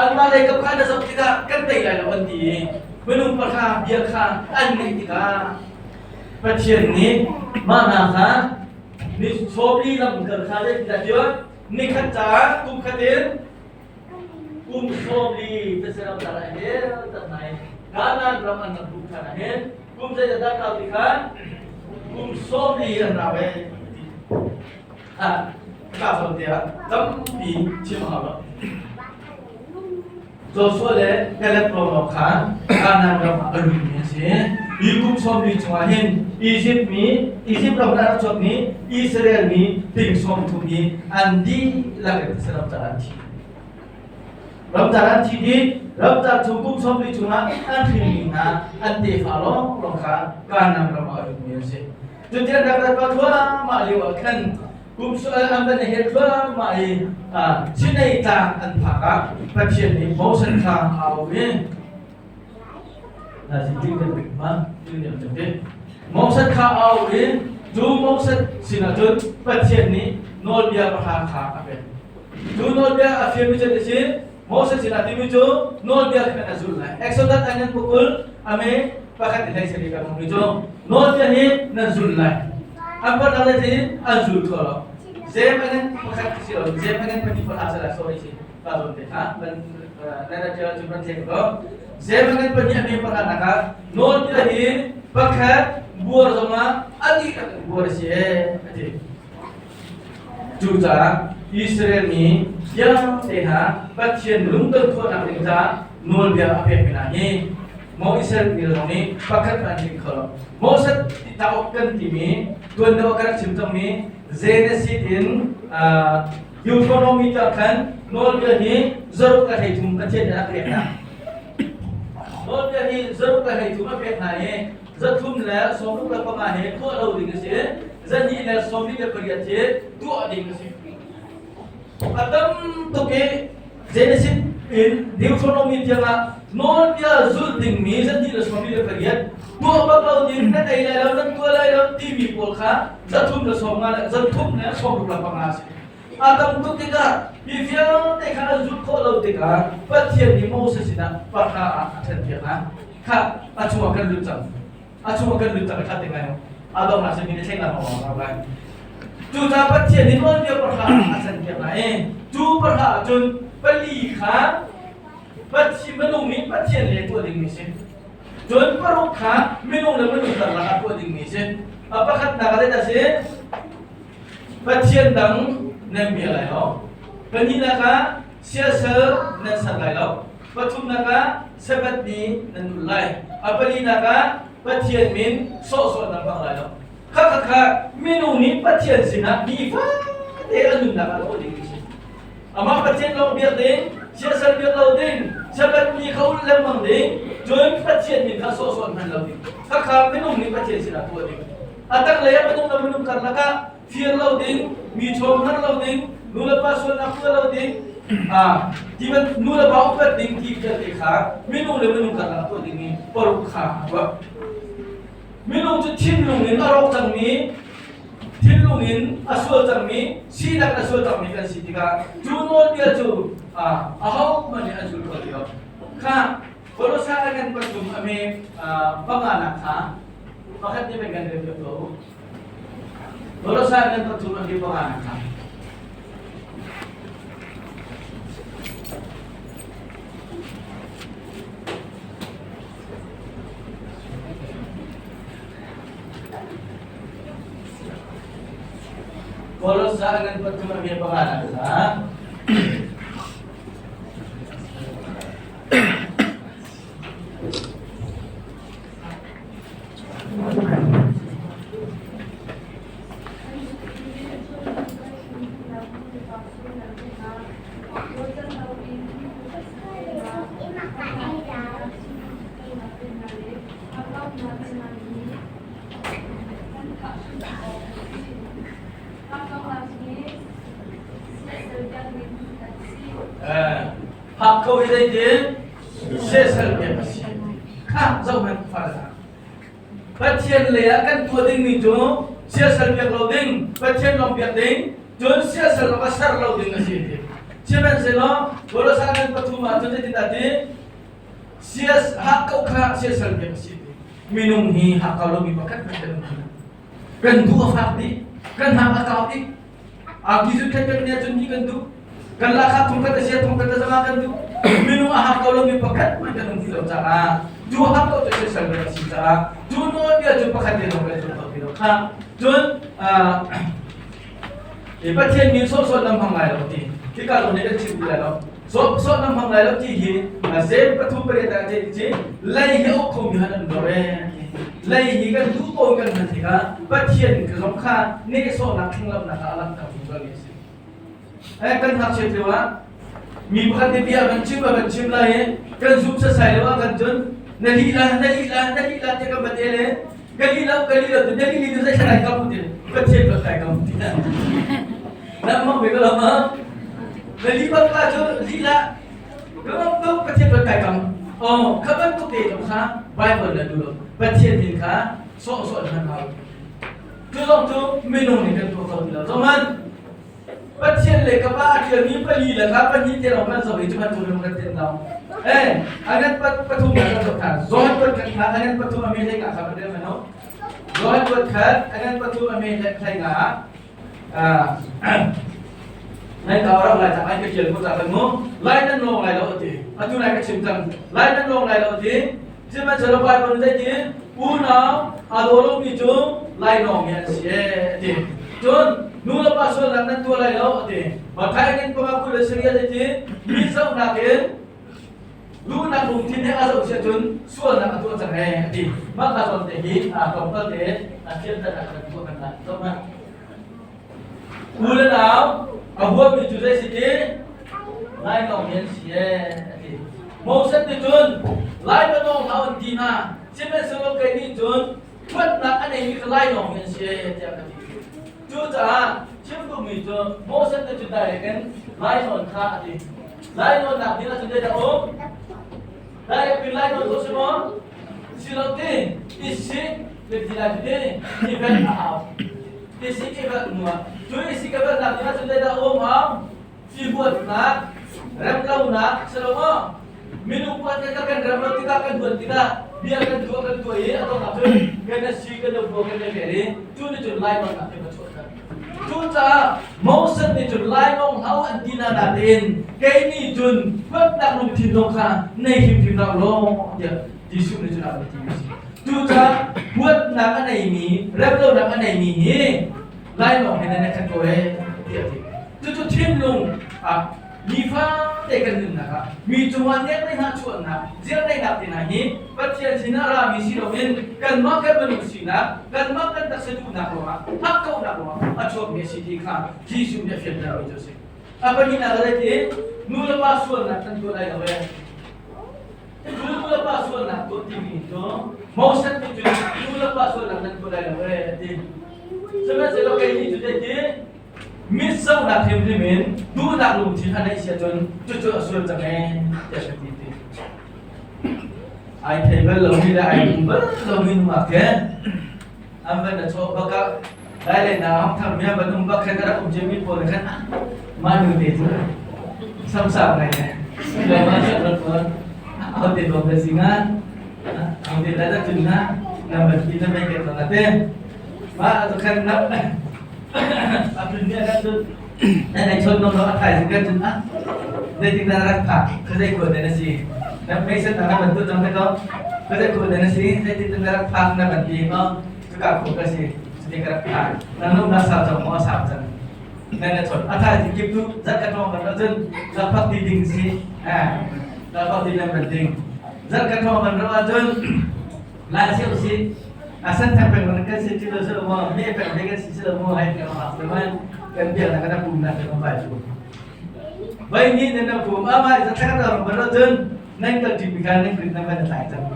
anmah lei kap kha na zoh tikah kan tei lai lo an ti i minung pahra bia kha an ngaih tikah Pathian nih mah hna kha ni 40 lamkal kha zeitindah tiah nikhat caah kum khat in kum 40 teseram tar ah hin tat nai Kanaan ram an rak luh ṭhan ah hin kum zeizat dah kau ti kha kum 40 an rau e. Ka zawn tiah tampi chim a hau lo. Joshua le Caleb lawnglawng kha Kanaan ram ah a lutmi an si. Hi kum 40 chungah hin Izipt mi, Izipt ram in a rak chuakmi Israel mi ting 30 hi an dihlak in thisen ram caah an thi. Ramcar an thi dih. Ramcar chung kum 40 chungah an hrinmi hna an tefa lawnglawng kha Kanaan ram ah a lutmi an si. Cuti an rak rat thluahmah lio ah khan kum an van i hel thluahmah i Sinai tlang an phak ah Pathian nih Moses kha a auh i Moses kha a auh i cu Moses sinah cun Pathian nih nawlbia pahra kha a pek. Cu nawlbia a fialmi cu a si Moses sinah timi cu nawlbia kha na zulh lai. Exodus an nan pukul ame pakhat in hlei sari kan hmu cu nawlbia hi nan zulh lai. An pot le tin an zul kho lo. Zem anan pakhat si lo zem anan pahnih pakhat sala sorry si ka zon te kha ban nan a cu ban thek ko. Zem anan pahnih ame pakhat naka nawlbia hi pakhat buar zongah adi buar si e ati. Cucaah Israel mi vialte hna Pathian lungton khawhnak ding caah nawlbia a pekmi hna hi Moses mi zong nih pakhat hmanh an tling kho lo. Moses cauk kan timi tuan deuh ah ka rak chim cangmi Genesis in Deuteronomy tiang khan nawlbia hi zaruk le 13 Pathian nih a pek hna. Nawlbia hi zaruk le 13 a pek hna i 365 he tuah lo ding a si. 248 hi tuah ding a si. A tam tuk i Genesis in Deuteronomy tiangah nawlbia zulh dingmi 228 tuah bak lo ding nan ei lai lo nan tuah lai lo timi pawl kha 315 le 365 a si. A tam tuk tikah mi vialte kha an zulh khawh lo tikah Pathian nih Moses sinah pahra ah a ṭhenpiak hna. Kha a chungah kan lut cang. A chungah kan lut cang kha te ngai a donghnak simi na thleng lang awk lai. Cucaah Pathian nih nawlbia pahra ah a ṭhenpiak hna i cu pahra ah cun pali kha Pathian minung nih Pathian le tuah dingmi si. Cun paruk kha minung le minung karlak ah tuah dingmi si. A pakhatnak ah zeidah si? Pathian dang nan bia lai lo. Pahnihnak ah siasal nan ser lai lo. Pathumnak ah Sabbath ni nan ulh lai. A palinak ah Pathian min sawhsawh nan hmang lai lo. Kha kha kha minung nih Pathian sinah nifate a nunnak ah tuah ding a si. Amah Pathian lawng biak ding, siasal biak lo ding, Sabbath ni kha ulh lengmang ding, cun Pathian min kha sawhsawh hman lo ding. Kha kha minung nih Pathian sinah tuah ding. A tanglei ah minung le minung karlak ah fir lo ding, mi chawm har lo ding, nu le pa sualnak tuah lo ding, ti ban nu le pa upat ding ti vialte kha minung le minung karlak ah tuah ding i paruk kha a tuah. Minung cu thinlung in a rawk cangmi, thinlung in a sual cangmi, sinak a sual cangmi kan si tikah cu nawlbia cu ahohmanh nih an zul kho ti lo. Kha Kolosa a kan pathum a me panganak kha pakhat nih kan rel piak ko. Kolosa kan pathum a me panganak kha. Kolosa ngan pathum a bia pakhat ah Hak ko hi zeitin siasal pek a si. Kha zohhmanh far Pathian lei ah kan tuah dingmi cu siasal biak lo ding, Pathian lawng biak ding, cun siasal lawng a ser lo ding a si ti. Sihmanhsehlaw Kolosa ngan pathum ah cun zeitindah ti? Sias hakkau kha siasal biak a si ti. Minung hi hakkau lomi pakhat hmanh kan um ti. Kan duh a fak dih, kan hak a kau dih. Angki zut khat kan nia cun hi kan duh. Kan lahkhah thong khat a sia thong khat a zanga kan duh. Minung a hak ko lomi pakhat hmanh kan um ti lo caah cu hak ko cu siasal biak a si caah cu nawlbia cu pakhat te lawng kan zul kho ti lo kha. Cun Pathian min sawhsawh nan hmang lai lo ti. Hika zawn nih kan chim ti lai lo. Sawhsawh nan hmang lai lo ti hi Zem pathum pariat ah ti ci lei hi uk khomi han an lo e. Lei hi kan duh ko kan hman tikah Pathian ka zong kha nehsawhnak thlanglamnak ah a langhter zungzal mi a si. Eh kan ngakchiat lio ah mi pakhat nih bia kan chim kan chim lai i kan zum sasai lo ah kan cun na lih la na lih la na lih la tiah kan van el i ka lih lo ka lih lo na lih li tu zei thla kam ti Pathian ka kai kam ti na mang ve ko lo ma na lih bak la cu lih la ka ngam tuk Pathian ka kai kam oh kha bantuk te zong kha Bible na du lo Pathian min kha sawh sawh hman hau cu zong cu minung nih kan tuah kho ti lo zohman Pathian le ka pa a ṭialmi pali le kha pahnih te lawng kan zoh i cu bantuk in kan tin lo. Eh, angan pathum kan zoh than. Zawn kuat khat kha angan pathum a me hlei nga kha kan rel mano. Zawn kuat khat angan pathum a me hlei nga. Nai ka rak lai cang ai ka ṭial ko ca kan mu. Lai nan lawng lai lo ti. Atu lai ka chim cang. Lai nan lawng lai lo ti. Sihmanhsehlaw Baibal nih zeitin unau aa daw lomi cu lainawng mi an si ee a ti. Cun nu le pa sualnak nan tuah lai lo a ti. Matthai ning panga 24 zeitin mi zohnak in duhnak lungthin he a zoh si ahcun sualnak a tuah cang ee a ti. Mah ka zawn te hi aa tlawmpal te a fianternak kan tuah kan lai. Zoh hmanh. U le nau a huami cu zei si ti? Lainawng mi an si ee a ti. Moses nih cun Lainawng hlah an ti hna. Sihmanhsehlaw kei nih cun huatnak a neimi kha lainawng mi an si ee tiah ka ti. Cucaah chim duhmi cu Moses nih cun direct in lainawn kha a ti. Lainawnnak ding ahcun zeidah a um? Direct pin lainawn khawh si maw? Si lo ti, i sik le ti lai ti i velh a hau. I sik i velh hnu ah, cu i sik i velhnak ding ahcun zeidah a um hau? Cihuatnak, remlonak si lo maw? Minung puan kan kan rem lo tikah kan huat tikah bia kan tuah kan tuah i a donghnak cun kan na si kan na bua kan na vel i cu nih cun lainawnnak hi va chuahter. Cucaah Moses nih cun lainawng hau an ti hna nain kei nih cun huatnak lungthin zong kha nei hrimhrim hlah law tiah Jesuh nih cun a ti a si. Cucaah huatnak a neimi, remlonak a neimi hi lainawng he nan i khat ko ee tiah a ti. Cucu thinlung ah nifate kan nunnak ah mi cungah nek chuahnak, ziarneinak te hna hi Pathian sinah rami si loin kanmah kan minung sinak, kanmah kan taksa duhnak ruangah, hakkauhnak ruangah a chuakmi a si ti kha Jesuh nih a fiantermi cu a si. A pahnihnak a ti nu le pa sualnak kan tuah lai lo ee. Cu nu le pa sualnak tuah timi cu Moses nih cun nu le pa sualnak nan tuah lai lo ee a ti. Sihmanhsehlaw kei nih cu ti Mitzohnak hrimhrim in duhnak lungthin a neih si ahcun cucu a sual cang ee tiah ka ti ti. Ai thei bal lomi le ai hmu bal lomi nungak ke an van a chawh bak ah lai le na hong thang mi an van um bak khan a rak um ciami pawl khan mah nu te cu samsam ngai ne le mah cu rak pawl au te dawm le singa au te la da cun na na van ti na mei ke tong ate mah cu khan na a phun nih kan cun nan ei chon nom lo a thaizing kan cun ah zeitik dah rak phak khuazei khua den a si na meisan na ban tu cang te ko khuazei khua den a si zeitik dah rak phak na ban ti ko cuka khua ka si cuti ka rak phak na nung na sau cang maw sau cang nan na chon a thaizing kip tu zat ka thong ban lo cun lakphak ti ding si eh lakphak ti nan ban ding zat ka thong ban lo ahcun Lai si si a san thak peng man kan si ti lo selo mo me peng me kan si selo mo hai kan ma se man kan bia na kan pum na kan bai chu bai ni na na pum a mai za thak ta ro ban cun nan kal ti mi khan nan kun na ban tlai chang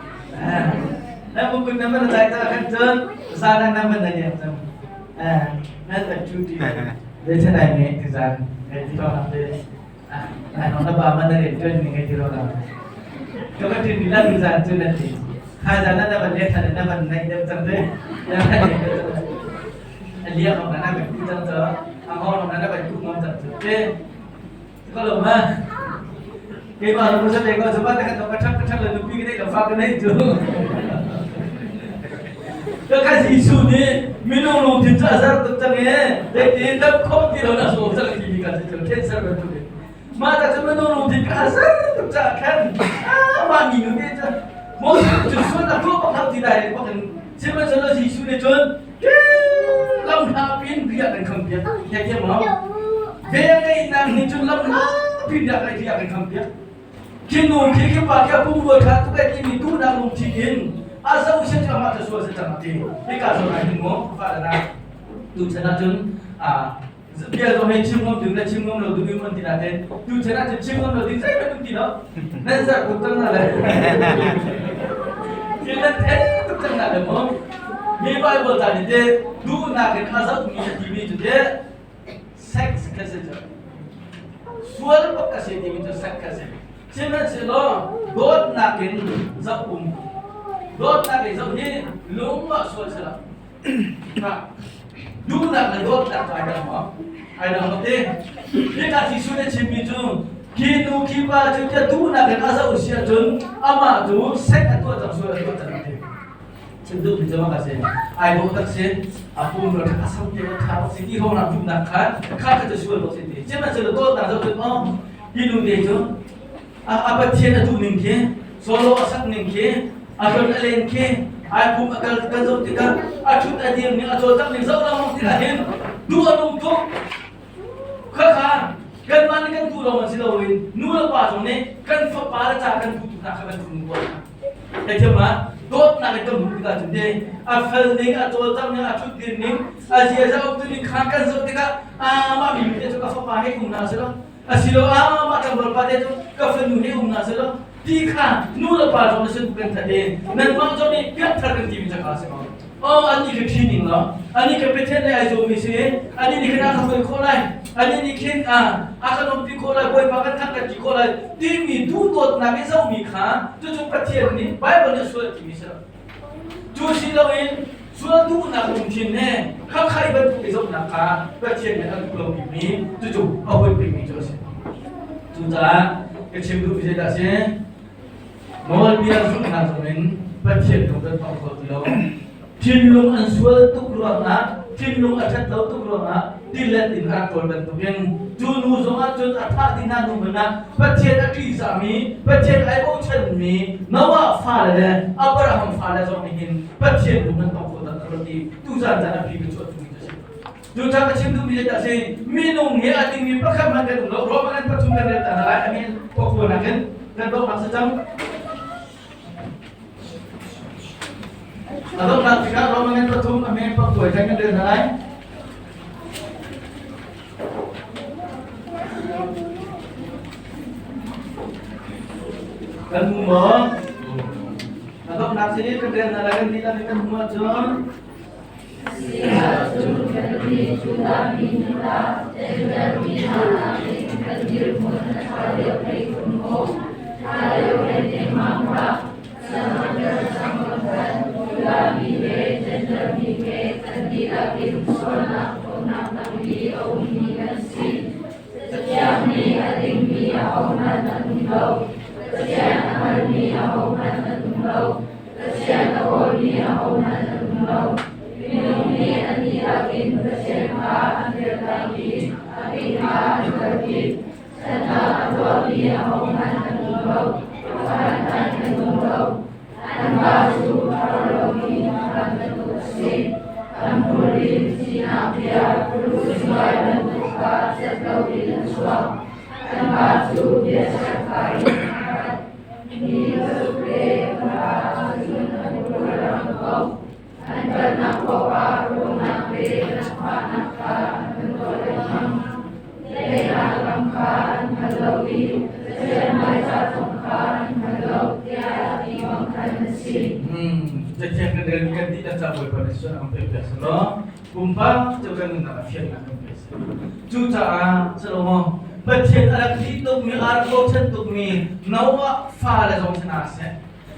na pum kun na ban tlai chang kan cun sa na na ban na liam chang nan ta chu ti le chen ai nge ti zan ngai ti lo na te ai no na ba man na ren tuan ni ngai ti lo na ka ba tin ni la ti zan chu na ti kha zan na ban le than na ban nai dem chang te na ban le a lia ma na ban ku chang cho a ngong na na ban ku ngom chang chu te ko lo ma ke ba lu sa te ko chu ba ta ka ka thak ka thak le nu pi ke dei lo fa ka nei chu ka kha Jesuh nih minung lungthin cu a zar tuk cang e zeitin dam kho ti lo na so cang ti mi ka si cu cancer bantuk in mah ta cu minung lungthin ka a zar tuk caah khan mah mi nu te cu Moses cu sual a tuah bak lo ti dai bak in sihmanhsehlaw Jesuh nih cun lam hla pin riah kan kham piak thei thiam lo vel ngeihnak nih cun lam hla pin riah kan kham piak Khi nu khi khi pa khi a pumrua ṭha tuk ai timi duhnak lungthin in a zoh sian cu amah cu sual si cang a ti. Hika zawn ah hin mu fa le na tuchan ahcun bia zong hei chim ngam ding le chim ngam lo ding in an ti nain tuchan ahcun chim ngam lo ding zeihmanh um ti lo. Nan zarh tuk cang hna le. Thil nan theih tuk cang hna le mu. Mi Bible ca nih te duhnak in a zohmi a timi cu te sex kha si cu sual bak a si timi cu sex kha si sihmanhsehlaw dawtnak in zoh um dawtnak in zoh hi lung ah sual si lo duhnak le dawtnak cu ai dang maw ai dang lo ti hika Jesuh nih chimmi cu khi nu khi pa cu tiah duhnak in a zoh si ahcun amah cu sex a tuah cang sual a tuah cang ti Chim duhmi cu mah si. Ai dawh tak si. A pum ro a sam te tha si ti hong nak duhnak kha kha kha cu sual bak si ti. Sihmanhsehlaw dawtnak zoh cun oh hi nu te cu a a Pathian a duh ning khi solo a sak ning khi a hlon a len khi ai pum a kal kal zoh tikah a thut a dir ning a cawlcangh ning zoh lengmang tikah hin duh a nung tuk. Khakha kanmah nih kan duh lawng si loin nu le pa zong nih kan fapa le ca kan duh tuk hna kha kan duh ko hna. Theithiam ma? Dawtnak in kan hmuh tikah cun te a fel ning, a cawlcangh ning, a ṭhutdir ning, a ziaza umtu ning kha kan zoh tikah amah mi te cu ka fapa he um hna selaw asilo amah tlangval pa te cu ka fanu he um hna selaw ti kha nu le pa zong na sin kan that i nanmah zong nih piangthar kan timi caka si ko. Oh, annih khi ṭhi ning law, annih khi Pathian lei ai zuammi si, annih nih khin a kan hruai khawh lai, annih nih khin a kan umpi khawh lai, Bawipa kan thang kan ti khawh lai timi duhdawtnak i zohmi kha cucu Pathian nih Baibal nih a sual a timi si lo. Cu si loin sual duhnak lungthin he khakhai bantuk i zohnak kha Pathian nih a duh lo bikmi cucu a huat bikmi cu a si. Cucaah ka chim duhmi zeidah a si? Nawlbia zulhnak zongin Pathian lung kan tong kho ti lo. Thinlung an sual tuk ruangah, thinlung a ṭhat lo tuk ruangah tilet in a rak ṭawl bantukin cu nu zongah cun a thah dih hna hnu hmanh ah Pathian a ṭihzahmi, Pathian ai bochanmi Noah fale le Abraham fale zong nih hin Pathian lung an tong kho taktak lo ti tuzan caan a phi ka chuah tumi cu a si. Cucaah ka chim duhmi zeidah a si? Minung hi a dingmi pakhat hmanh kan um lo. Roman an pathum kan rel ta hna lai. A min pakua nakin kan donghnak si cang. A donghnak tikah Roman an pathum a min pakua in kan rel hna lai. Kan hmu maw? A donghnak si kan rel hna lai kan dihlak in kan hmu ahcun Siahcun kannih Judah mi hna Jentail mi hna nakin kan dirhmun a ṭha deuh hlei kun maw? Ṭha deuh hlei lengmang hlah. Sihmanhsehlaw cang khan Judah mi le Jentail mi he kan dihlak in sualnak khawhnak tang i a ummi kan si. Cathiang nih a dingmi ahohmanh an um lo, Pathian a hngalmi ahohmanh an um lo. Pathian a kawlmi ahohmanh an um lo. Minung nih an dihlak in Pathian kha an dirtak i a bik kha an kalpi. Ṭhatnak a tuahmi ahohmanh an um lo, pakhat hmanh an um lo. Anmah cu a har lomi hnga bantuk a si. An hmur in thihnak bia lusai bantuk kha set loin a chuak. Anmah cu biachiakha in a khat. Mi bantuk le hla cun an ram ko. An kalnak paoh ah rumnak le lakfahnak kha an kan tuah lengmang. Daihnak lam kha an hngal lo i Pathian hmaizah zong kha an hngal lo tiah ti bang khan an si. Cathiang kan rel kan dihlak ca Bawipa nih sual ang pek piak selaw pumpak cu kan nunnak a fiannak kan pe seh. Cucaah Solomon Pathian a rak ṭih tukmi, a rak bochan tukmi Noah fale zong si hna seh.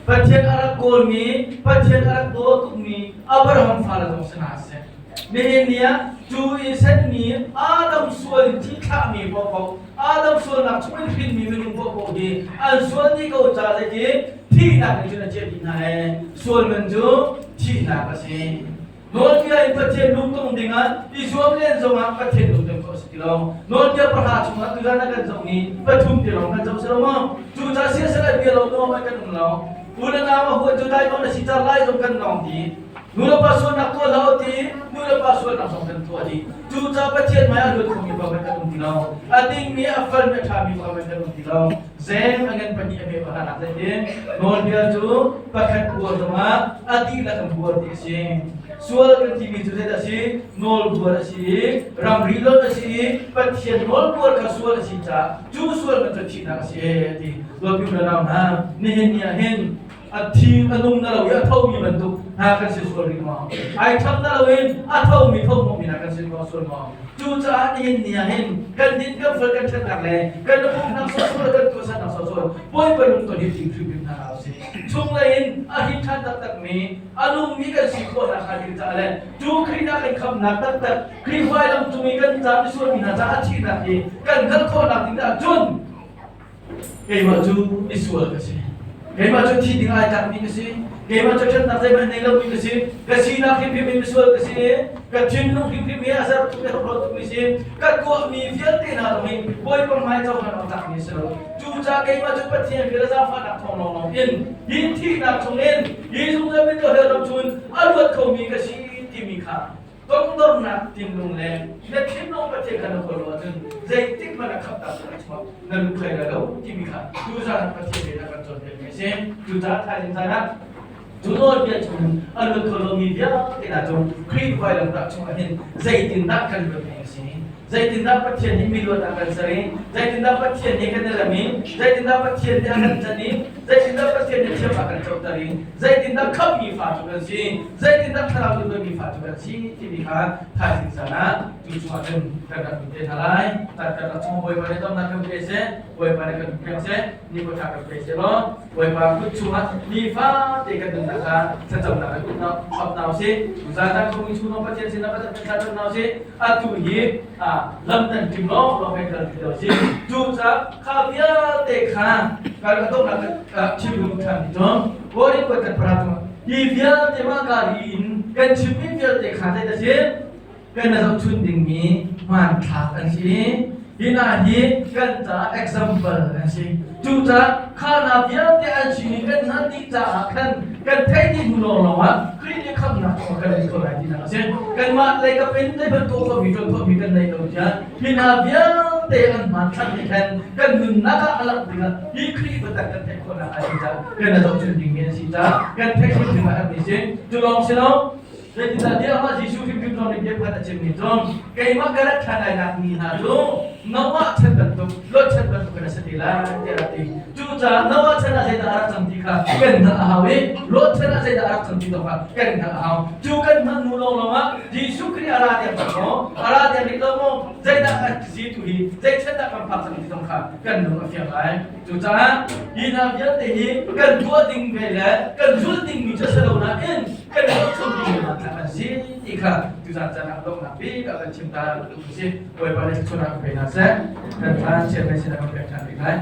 Pathian a rak kawlmi, Pathian a rak daw tukmi Abraham fale zong si hna seh. Nihin ni ah cu i senmi Adam sual in thi thlahmi paohpaoh, Adam sualnak chung in hrinmi minung paohpaoh hi an sual dih ko ca zeiti thihnak nih cun a ciah dih hna ee. Sual man cu thihnak a si. Nawlbia in Pathian lungtong dingah i zuam len zongah Pathian lungtong khawh a si ti lo. Nawlbia pahra chungah tuzan ah kan zohmi pathum ti lawng kan zoh si lo maw? Cucaah siasal bia lo nuam ah kan um lo. U le nau a huat cu dai na si car lai zong kan lawng ti. Nu le pa sualnak tuah hlah ti, nu le pa sualnak zong kan tuah dih. Cucaah Pathian hmai ah luat khomi pa kan um ti lo. A dingmi, a felmi, a ṭhami pa kan um ti lo. Zeng a ngan pahnih a hme pakhat zeitin nawlbia cu pakhat buar zongah a dihlak in buar ti a si. Sual kan timi cu zeidah a si? Nawlbuar a si i ramri lonh a si i Pathian nawlbuar kha sual a si caah cu sual man cu thihnak a si a ti. Dawtmi u le nau hna, nihin ni ah hin a thi a nung na lo i a thomi bantuk hna kan si sual rih maw? Ai ṭhang na lo in a thomi thommi hna kan si maw sual maw? Cucaah nihin ni ah hin kan din kan fel kan ṭhatnak le kan pumnak sawsawh le kan tuahsernak sawsawh Bawipa lungton hi ting hrimhrim hna hlah usih. Chunglei in a hin ṭhan taktakmi a nungmi kan si khawh nakhnga ding caah le cu Khrih nak kan khamnak taktak Khrih vailam cung i kan ca misual mi hna caah a thihnak hi kan hngalh khawhnak ding dah cun Keimah cu misual ka si. Keimah cu thi ding ai tlakmi ka si. Keimah cu ṭhatnak zeihmanh nei lomi ka si. Ka sinak hrimhrim in misual ka si. Ka thinlung hrimhrim hi a zer tuk le hlawt tukmi si. Ka tuahmi vialte hna zong hi Bawipa hmai cohlan awk tlakmi a si lo. Cucaah keimah cu Pathian bia le zaangfahnak thawng lawnglawng in hi thihnak chungin hi zungzal mithawhel ram chungin a luat khomi ka si timi kha Tongdornak thinlung le na thinlung Pathian kha na kawl lo ahcun zeitik hmanh ah khamhnak cu a chuak na lut hlei lai lo timi kha tuzaan ah Pathian bia a kan cawnpiakmi a si. Cucaah thaizing caan ah cu nawlbia chung a lut kho lomi vialte hna cu Khrih vailamtah chungah hin zeitindah kan luat ding a si? Zeitindah Pathian nih miluat a kan ser i, zeitindah Pathian nih kan i rem i, zeitindah Pathian nih a kan can i, zeitindah Pathian nih thiam a kan coter i, zeitindah khamhmi fa cu kan si, zeitindah thlarau nih mi fa cu kan si timi kha thaizing zan ah cu chungah cun kan rak te hna lai. Tat kan rak chung Bawipa nih domnak kan pe seh, Bawipa nih kan pek seh, ni ko ṭha kan pe seh law Bawipa kut chungah nifate kan nunnak kha thlacamnak in up hna usih. Tuzaan ah khuami chung Pathian sinah kan thlacam hna usih. Atu hi lam nan tim lawng lawng kan kal ti lo si. Cucaah kha vialte kha kan donghnak chim hnu ṭhan ni cun Korin kuat kan para cung hi vialte mah ka ri in kan chimmi vialte kha zei dah si? Kan zohchun dingmi hmanthlak an si. Hi hna hi kan caah example an si. Cucaah kha hna vialte an si i kan hngalh dih caah khan kan theih dih hnu lawnglawng ah Khrih nih khamhnak cu a kan ei kho lai tinak a si. Kanmah lei kap in zei bantuk khomi ṭuan khawhmi kan nei lo tiah hi hna vialte an hmanthlak nih khan kan nunnak ah a langh dingah hi Khrih biatak kan theih khawhnak a si caah kan i zohchun dingmi an si caah kan theih hrimhrim a herhmi si. Cu lawng si lo, Zeicahtiah amah Jesuh hrimhrim zong nih bia pakhat a chimmi cu keimah ka rat ṭhan lai nak ni hna cu Noah chan bantuk, Lot chan bantuk in a si te lai tiah a rak ti. Cucaah Noah chan ah zeidah a rak cang ti kha kan hngalh a hau i Lot chan ah zeidah a rak cang ti zong kha kan hngalh a hau. Cu kan hngalh hnu lawnglawng ah Jesuh Khrih a ra tiang cang maw, a ra tiang rih lo maw, zeidah a si tu hi, zei chan dah kan phak cang ti zong kha kan lung a fiang lai. Cucaah hi hna vialte hi kan tuah ding ve le kan zulh dingmi cu a si lo nain kan zohchun dingmi hmanthlak an si ti kha tuzan caan ah donghnak bik ah kan chim ta duh si. Bawipa nih thluachuahnak pe hna seh. Kan thla chiat na sin ah kan pek ṭhan rih lai.